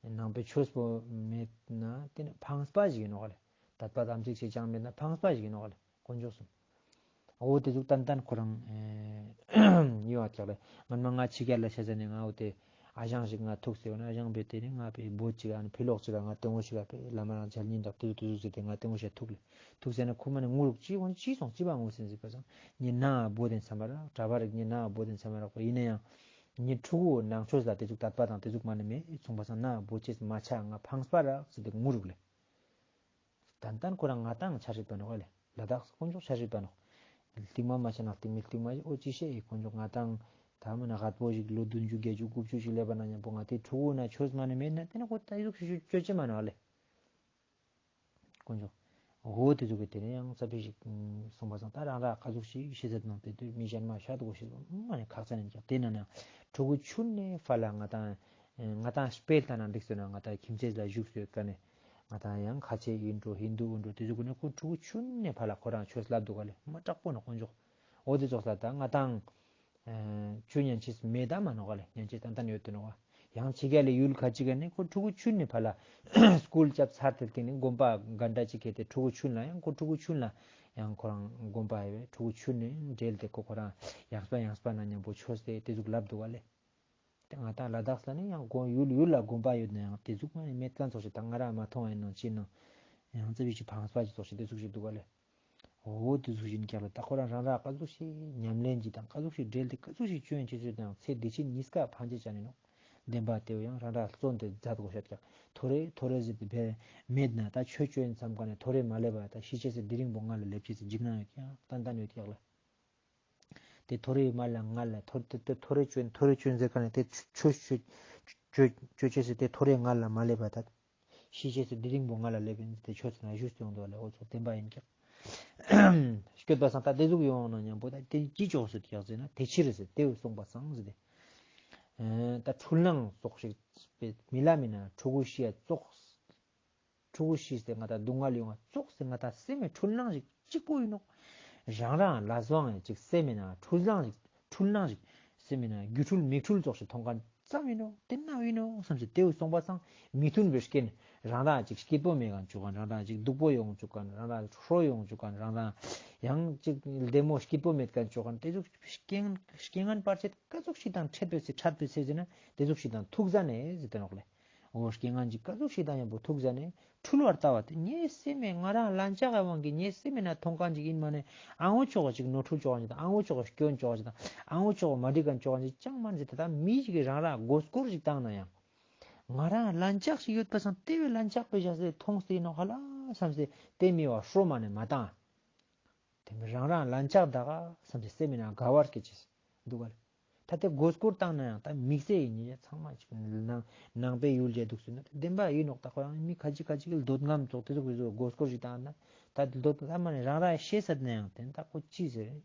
ནང་པའི་ཆོས་པོ་མེད་ན་དེ་ནི་ཕངས་པ་ཞིག་ཡིན་ནོག་ལེ། དད་པ་དམ་ཚིག་ཅིག་ཅང་མེད་ན་ཕངས་པ་ཞིག་ཡིན་ནོག་ལེ། དཀོན་མཆོག་གསུམ། འོ་དེ་ཟུག་ཏན་ཏན་ཁོ་རང་ཨེ་ཡོད་ཀྱག་ལེ། སྔན་མ་ང་ཕྱི་རྒྱལ་ལ་ཆ་ཟ་ནས་ང་འོ་དེ་ཨ་ཞང་ཞིག་ང་ཐུག་སེ་ཡོད་ན་ཨ་ཞང་པས་དེ་ནི་ང་པའི་བོད་ཅིག་ཨ་ནི་ཕི་ལོག་ཅིག་ང་ལྟེ་མོ་ཞིག་ཨ་པའི་བླ་མ་རང་མཇལ་ཉིན་དག་དེ་ཟུག་དེ་ཟུག་ཟེར་ཏེ་ང་ལྟེ་མོ་ཞིག་ཐུག་ལེ། ཐུག་ཟེར་ན་ཁོ་མ་ནི་ངུ་རུག་ཅི་འོ་ནི་ཅི་སོང་ཅི་བ་ངུ་སེན་ཟེར་པ་སང་ཉི་ན་བོ་དེན་ཚ་མ་རག་གྲྭ་པ་རིག་ཉི་ན་བོ་དེན་ཚ་མ་རག་པ་ཡིན་ན་ཡང་ཉི་ཕྲུ་གུ་ནང་ཆོས་ལ་དེ་ཟུག་དད་པ་དང་དེ་ཟུག་མ་ནི་མེད་སོང་པ་སང་ན་བོ་ཅེས་མ་ཆ་ང་ཕངས་པ་རག་ཟེར་ཏེ་ངུ་རུག་ལེ། ཏན་ཏན་ཁོ་རང་ང་ཏང་ཆ་ཤིག་པ་ནོག་ལེ། ལ་དྭགས་དཀོན་མཆོག་ཆ་ཤིག་པ་ནོག་ལྟིང་མ་མ་ཆ་ན་ལྟིང་མི་ལྟིང་མ་ཨོ་ཅི་ཤེས་ཨེ་དཀོན་མཆོག་ང་ཏང་ད་མ་ན་རྒད་པོ་ཞིག་ལོ་བདུན་ཅུ་བརྒྱད་ཅུ་དགུ་བཅུ་ཞིག་སླེབས་པ་ན་མཉམ་པོ་ང་དེ་ཕྲུ་གུ་ན་ཆོས་མ་ནི་མེད་ན་དེ་ན་ཁོ་ད་ཨི་ཟུག་ཤུ་ཤུ་ཅོ་ཅེ་མ་ནོག་ལེ། དཀོན་མཆོག་འོ་དེ་ཟུག་གི་དེ་ནས་ཡང་ས་ཕི་ཞིག་སོང་པ་སང་ད་རང་ར་ཀ་ཟུག་ཞིག་ཤེས་ཚད་ནང་དེ་དུས་མི་གཞན་མ་ཤ་དུ་གོ་ཤེས་པ་མ་ནི་ཁག་ཚ་ནི་ཀྱང་དེ་ན་ནང་ཕྲུ་གུ་ཆུན་ནས་ཕ་ལ་ང་ཏང་ང་ཏང་སྤེལ་ལྟ་ན་འགྲིག་སོང་ན་ང་ཏང་ཁྱིམ་མཚེས་ལ་བཞུགས་སོ་ཡོད་ཀ་ནས། ང་ཏང་ཡང་ཁ་ཆེ་ཡིན་འགྲོ་ཧིན་དུ་ཡིན་འགྲོ་དེ་ཚོ་གུན་ནི་ཁོ་ཕྲུ་གུ་ཆུན་ནས་ཕ་ལ་ཁོ་རང་ཆོས་ལབ་འདུག་ག་ལེ། མ་དྲག་པོ་ན་དཀོན་མཆོག་འོ་དེ་ཚོགས་ལ་ད་ང་ཏང་ཆོས་ཉན་ཅེས་མེད་ད་མ་ནོག་ག་ལེ། ཉན་ཅེས་ཏན་ཏན་ཡོད་དུ་ནོག་ག་ཡང་ཕྱི་རྒྱལ་ལ་ཡུལ་ཁ་ཅིག་ག་ནི་ཁོ་ཕྲུ་གུ་ཆུན་ནས་ཕ་ལ་སྐུལ་རྒྱབ་ཚར་ཏེ་དེ་ནི་དགོན་པ་ག་འདྲ་ཅིག་གི་དེ་ཕྲུ་གུ་ཆུན་ལ་ཡང་ཁོ་ཕྲུ་གུ་ཆུན་ལ་ཡང་ཁོ་རང་དགོན་པ་ཡོད་པའི་ཕྲུ་གུ་ཆུན་ནས་འབྲེལ་ཏེ་ཁོ་ཁོ་རང་ཡང་སྤ་ཡང་སྤ་ན་མཉམ་པོ་ཆོས་དེ་དེ་ཟུག་ལབ་འདུག་ག་ལེ། ང་ཏང་ལ་དྭགས་ལ་ནི་ཡང་དགོན་ཡུལ་ཡུལ་ལ་དགོན་པ་ཡོད་ན་ཡང་དེ་ཟུག་མ་ནི་མེད་མཁན་ཚོགས་ཤིག་དང་ང་རང་མ་མཐོང་ཡིན་ནང་ཅི་ནང་ཡང་ཙི་བི་ཅི་ཕངས་པ་ཅིག་ཚོགས་ཤིག་དེ་ཟུག་ཞིག་འདུག་ག་ལེ། འོ་དེ་ཟུག་ཞིག་ཀྱག་ལ་ད་ཁོ་རང་རང་ར་ཀ་ཟུག་ཞིག་ཉམས་ལེན་ཅིག་དང་ཀ་ཟུག་ཞིག་འབྲེལ་ཏེ་ཀ་ཟུག་ཞིག་བཅོས་ཡིན་ཅི་ཟེར་དང་ཚེ་འདི་ཕྱི་གཉིས་ཀ་ཕན་ཆད་ཅན་ཡིན་ནོག་བདེན་པ་དེ་བོ་ཡང་རང་ར་བརྩོན་ཏེ་མཛད་དགོས་ཤད་ཀྱག་ཐོ་རེ་ཐོ་རེ་ཟེར་ཏེ་བེ་མེད་ན་ད་ཆོས་བཅོས་ཡིན་བསམ་ག་ནས་ཐོ་རེ་མ་སླེབས་པ་ད་ཤི་ཆེས་སི་དེ་རིང་པོ་ང་ལ་སླེབས་ཆེས་སི་འཇིགས་སྣང་ཡོད་ཀྱག་ཏན་ཏན་ཡོད་ཀྱག་ལ། དེ་ཐོ་རེ་མ་ལ་ང་ལ་ཐོ་དེ་དེ་ཐོ་རེ་ཆོས་ཐོ་རེ་ཆོས་ཟེར་ག་ནས་དེ་ཆོས་ཆོས་ཆོས་ཆོས་ཆོས་ཆོས་ཟེར་དེ་ཐོ་རེ་ང་ལ་མ་སླེབས་པ་ད། ཤི་ཆེས་སི་དེ་རིང་པོ་ང་ལ་སླེབས་ཡིན་དེ་ཆོས་ཟེར་ན་ཞུས་ཏེ་ཡོང་འདུག་ལེ། འོ་ཚོ་བདེན་པ་ཡིན་ཀྱག་སྐྱོད་པ་སང་ད་དེ་ཟུག་ཡོང་ན་མཉམ་པོ་ད་དེ་ཅི་ཆོག་སུ་ཀྱག་ཟེར་ན་དེ་ཕྱིར་ཟེར་དེ་བས་སོང་པ་སང་ཟེར་ཏེ། ད་འཁྲུལ་སྣང་ཙོགས་ཤིག་མི་ལ་མིན་ན་ཕྲུ་གུ་ཤི་ཡ་ཙོགས། ཕྲུ་གུ་ཤི་སྟེ་ང་ཏང་སྡུག་བསྔལ་ཡོང་བ་ཙོགས་སེ་ང་ཏང་སེམས་མེད་འཁྲུལ་སྣང་ཞིག་གཅིག་པོ་ཡིན་ནོག་རང་རང་ལ་སོང་ཡང་ཅིག་སེམས་མེད་ན་འཁྲུལ་སྣང་ཞིག་འཁྲུལ་སྣང་ཞིག་སེམས་མེད་ན་སྒྱུ་འཕྲུལ་མིག་འཕྲུལ་ཙོགས་ཤིག་མཐོང་མཁན་ཙམ་ཡིན་ནོག་དེ་ན་ཡིན་ནོག་བསམ་སེ་དེ་བས་སོང་པ་སང་མི་མཐུན་པའི་རྐྱེན་རང་རང་ཅིག་སྐྱིད་པོ་མེད་མཁན་བཅོ་མཁན་རང་རང་ཅིག་སྡུག་པོ་ཡོང་བཅུག་མཁན་རང་རང་ཧྲོ་ཡོང་བཅུག་མཁན་རང་རང་ཡང་ཅིག་བདེ་མོ་སྐྱིད་པོ་མེད་མཁན་བཅོ་མཁན་དེ་ཟུག་རྐྱེན་རྐྱེན་ངན་བར་ཆད་ག་ཟུག་ཞིག་དང་འཕྲད་པའི་ཚེ་འཕྲད་པའི་ཚེ་ཟེར་ན་དེ་ཟུག་ཞིག་དང་ཐུག་ཟ་ནས་ཟེར་ཏེ་ནོག་ལེ། འོ་རྐྱེན་ངན་ཅིག་ག་ཟུག་ཞིག་དང་མཉམ་པོ་ཐུག་ཟ་ནས་འཁྲུལ་བར་ལྟ་བ་དེ་ངའི་སེམས་མེད་ང་རང་ལན་ཆགས་ཀྱི་དབང་གིས་ངའི་སེམས་མེད་ན་མཐོང་མཁན་ཅིག་ཡིན་མ་ནས་ཨ་ངོ་ཅོག་ཅིག་ནོར་འཁྲུལ་བཅོ་མཁན་ཅིག་དང་ཨ་ངོ་ཅོག་སྐྱོན་བཅོ་མཁན་ཅིག་དང་ཨ་ངོ་ཅོག་མ་འགྲིག་མཁན་བཅོ་མཁན་ཅིག་ཅང་མ་ནི་ཟེར་ཏེ་ད་མི་ཞིག་གིས་རང་རང་མགོ་སྐོར་ཅིག་བཏང་ན་ཡང་ང་རང་ལན་ཆགས་ཤིག་ཡོད་པ་སང་དེ་བས་ལན་ཆགས་པའི་ཞག་སེ་མཐོང་སྟེ་ཡིན་ནོག་ཧ་ལ་ བསམ་སྟེ་དེ་མི་བ་ཧྲོ་མ་ནེ་མ་བཏང་། དེ་མི་རང་རང་ལན་ཆགས་ད་ག་བསམ་སྟེ་སེམས་མི་ན་དགའ་བར་སྐྱེ་ཅེས་འདུག་ག་ལེ། ད་དེ་མགོ་སྐོར་བཏང་ན་ཡང་ད་དམིགས་བསལ་ཡིན་ཉེ་ཚང་མ་ཅིག་ནང་ནང་པའི་ཡུལ་ལ་འདུག་ཟེར་ན་བདེན་པ་ཡིན་ནོག། ད་ཁོ་རང་མི་ཁ་ཅིག་ཁ་ཅིག་གི་འདོད་རྔམ་ཙོགས་དེ་ཚོ་གི་ཚོ་མགོ་སྐོར་ཞིག་བཏང་ན་ད་འདོད་རྔམ་མ་ནེ་རང་རང་ཤེས་ས་ན་ཡང་དེ་ད་ཁོ་ཅི་ཟེར།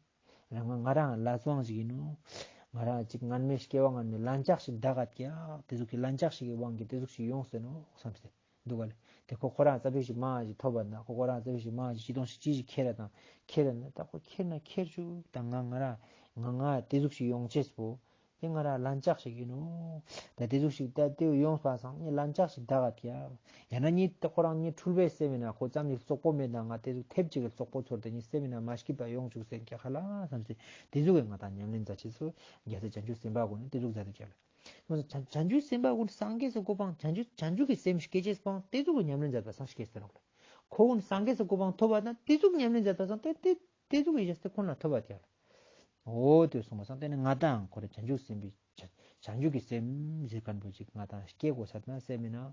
རང་ང་རང་ལ་སྤང་ཞིག་ཡིན་ནོ། ང་རང་ཅིག་སྔན་མའི་སྐྱེ་བ་སྔན་མའི་ལན་ཆགས་ཤིག་ད་ག་ཀྱག། དེ་ཟུག་གི་ལན་ཆགས་ཤིག་གི་དབང་གིས་དེ་ཟུག་ཞིག་ཡོང་ཟེར་ནོ་བསམ་སྟེ་འདུག་ག་ལེ། དེ་ཁོ་ཁོ་རང་ཙ་པིག་ཞིག་མང་ཞིག་ཐོབ་པ་ན་ཁོ་ཁོ་རང་ཙ་པིག་ཞིག་མང་ཞིག་ཅི་དོང་ཞིག་ཅི་ཞིག་ཁྱེར་ར་དང་ཁྱེར་ར་ན་ད་ཁོ་ཁྱེར་ན་ཁྱེར་ཆུག། ད་ང་ང་རང་ང་ང་དེ་ཟུག་ཞིག་ཡོང་ཅེས་པོ་དེ་ང་རང་ལན་ཆགས་ཤིག་ཡིན་ནོ། ད་དེ་ཟུག་ཞིག་ད་དེ་ཡོང་པ་སང་ངས་ལན་ཆགས་ཤིག་ད་ག་ཀྱག། ཡང་ན་ཉིད་དེ་ཁོ་རང་ཉིད་འཁྲུལ་པའི་སེམས་ཡིན་ན་ཁོ་ཙམ་ཉིད་རྩོག་པོ་མེད་ན་ང་དེ་ཟུག་ཐེབས་ཅིག་གི་རྩོག་པོ་ཚོར་ཏེ་ཉིད་སེམས་ཡིན་ན་མ་སྐྱིད་པ་ཡོང་ཅུག་ཟེར་ཀྱག་ཧ་ལ་བསམ་སྟེ་དེ་ཟུག་གི་ང་དང་ཉམས་ལེན་མཛད་ཅེས་སོ། རྒྱལ་སྲས་བྱང་ཆུབ་སེམས་དཔའ་ཀུན་ནི་དེ་ཟུག་མཛད་དེ་ཀྱག་ལེ། བྱང་ཆུབ་སེམས་དཔའ་ཀུན་སངས་རྒྱས་སུ་གོ་འཕང་བྱང་ཆུབ་བྱང་ཆུབ་ཀྱི་སེམས་སྐྱེ་ཅེས་པོ་དེ་ཟུག་གི་ཉམས་ལེན་མཛད་པ་སང་སྐྱེས་ཟེར་ནོག་ལེ། ཁོ་ཀུན་སངས་རྒྱས་སུ་གོ་འཕང་ཐོབ་པ་དང་དེ་ཟུག་ཉམས་ལེན་མཛད་པ་སང་དེ་དེ་དེ་ཟུག་གི་རྒྱལ་སྲས་ཁོ་ན་ཐོབ་པ་ཀྱག་ལེ། འོ་དེ་གསུངས་པ་སང་དེ་ནི་ང་དང་ཁོ་རེ་བྱང་ཆུབ་སེམས་དཔའི་བྱང་ཆུབ་ཀྱི་སེམས་ཟེར་མཁན་པོ་ཅིག་ང་དང་སྐྱེ་དགོས་ས་ན་སེམས་མིན་ན།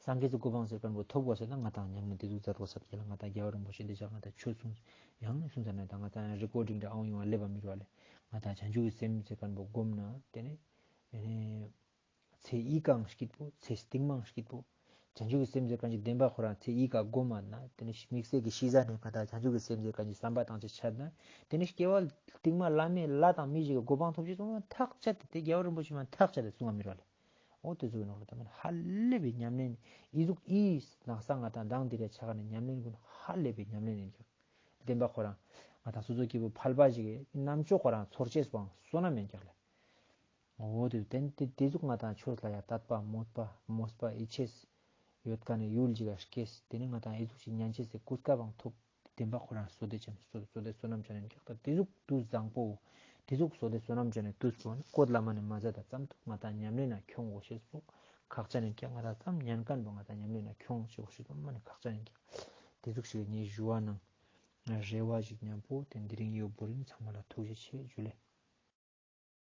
སངས་རྒྱས་སུ་གོ་འཕང་ཟེར་མཁན་པོ་ཐོབ་དགོས་ས་ན་ང་དང་ཉམས་ལེན་དེ་ཟུག་མཛད་དགོས་ས་ཀྱག་ལེ། ང་དང་རྒྱལ་བ་རིན་པོ་ཆེ་འདི་ཅག་ང་དང་ཆོས་གསུངས་ཡང་ནི་གསུངས་ས་ན་ད་ང་དང་རི་ཀོར་ཌིང་འདྲ་ཨང་ཡོང་བ་ལེབ་པ་མི་རུ་བ་ལེ། ང་དང་བྱང་ཆུབ་ཀྱི་སེམས་ཟེར་མཁན་པོ་སྒོམ་ན་དེ་ནི་ཚེ་ཡི་གང་སྐྱིད་པོ་ཚེ་སྟིང་མང་སྐྱིད་པོ། བྱང་ཆུབ་ཀྱི་སེམས་ཟེར་མཁན་ཅིག་བདེན་པ་ཁོ་རང་ཚེ་ཡི་ག་སྒོམ་མ་ན་དེ་ནི་དམིགས་བསལ་གྱི་ཤི་ཟ་ནས་ང་དང་བྱང་ཆུབ་ཀྱི་སེམས་ཟེར་མཁན་ཅིག་བསམ་པ་བཏང་ཅིག་ཆད་ན་དེ་ནི་སྐྱེ་བ་སྟིང་མ་བླ་མེད་ལྷ་དང་མི་ཞིག་གི་གོ་འཕང་ཐོབ་ཅེས་སོང་ན་ཐག་ཆད་དེ་དེ་རྒྱལ་བ་རིན་པོ་ཆེ་མ་ཐག་ཆད་དེ་གསུང་བ་མི་རུ་བ་ལེ། འོ་དེ་ཟུག་ནོག་ལེ། ད་མན་ཧ་ལས་པའི་ཉམས་ལེན་ཨི་ཟུག་ཨི་ནང་ས་ང་དང་མདང་དེ་རེ་ཆ་ག་ནས་ཉམས་ལེན་ཀུན་ཧ་ལས་པའི་ཉམས་ལེན་ཡིན་ཀྱག། བདེན་པ་ཁོ་རང་ང་དང་སོ་སོ་སྐྱེ་བོ་ཕལ་པ་ཞིག་གི་རྣམ་ཅོག་ཁོ་རང་ཚོར་ཅེས་པའང་བསོད་ནམས་ཡིན་ཀྱག་ལེ། འོ་དེ་དེ་དེ་དེ་ཟུག་ང་དང་ཆོས་ལ་ཡ་དད་པ་མོས་པ་མོས་པ་ཡིད་ཆེས་ཡོད་མཁན་ནི་ཡུལ་ཅིག་ག་སྐྱེས་དེ་ནི་ང་དང་ཨི་ཟུག་ཞིག་ཉན་ཅེས་སི་གོ་སྐབས་པའང་ཐོབ། བདེན་པ་ཁོ་རང་བསོད་བདེ་ཅན་བསོད་བསོད་བདེ་བསོད་ནམས་ཅན་ཡིན་ཀྱག། ད་དེ་ཟུག་དུས་བཟང་པོ་དེ་ཟུག་བསོད་བདེ་བསོད་ནམས་ཅན་ནི་དུས་པོ་ནི་བཀོད་ལ་མ་ནི་མ་ཟད་ད་ཙམ་དུ་ང་དང་ཉམས་ལེན་ན་ཁྱོང་དགོས་ཤེས་པོ་ཁག་ཅན་ཡིན་ཀྱག། ང་དང་ཙམ་ཉན་མཁན་པོ་ང་དང་ཉམས་ལེན་ན་ཁྱོང་ཅེས་དགོས་ཤེས་པོ་མ་ནི་ཁག་ཅན་ཡིན་ཀྱག། དེ་ཟུག་ཞིག་ངའི་ཞུ་བ་ནང་རེ་བ་ཞིག་མཉམ་པོ་དེ་འདི་རིང་ཡོད་པོ་རིན་ཚང་མ་ལ་ཐུགས་རྗེ་ཆེ་ཞུ་ལེ།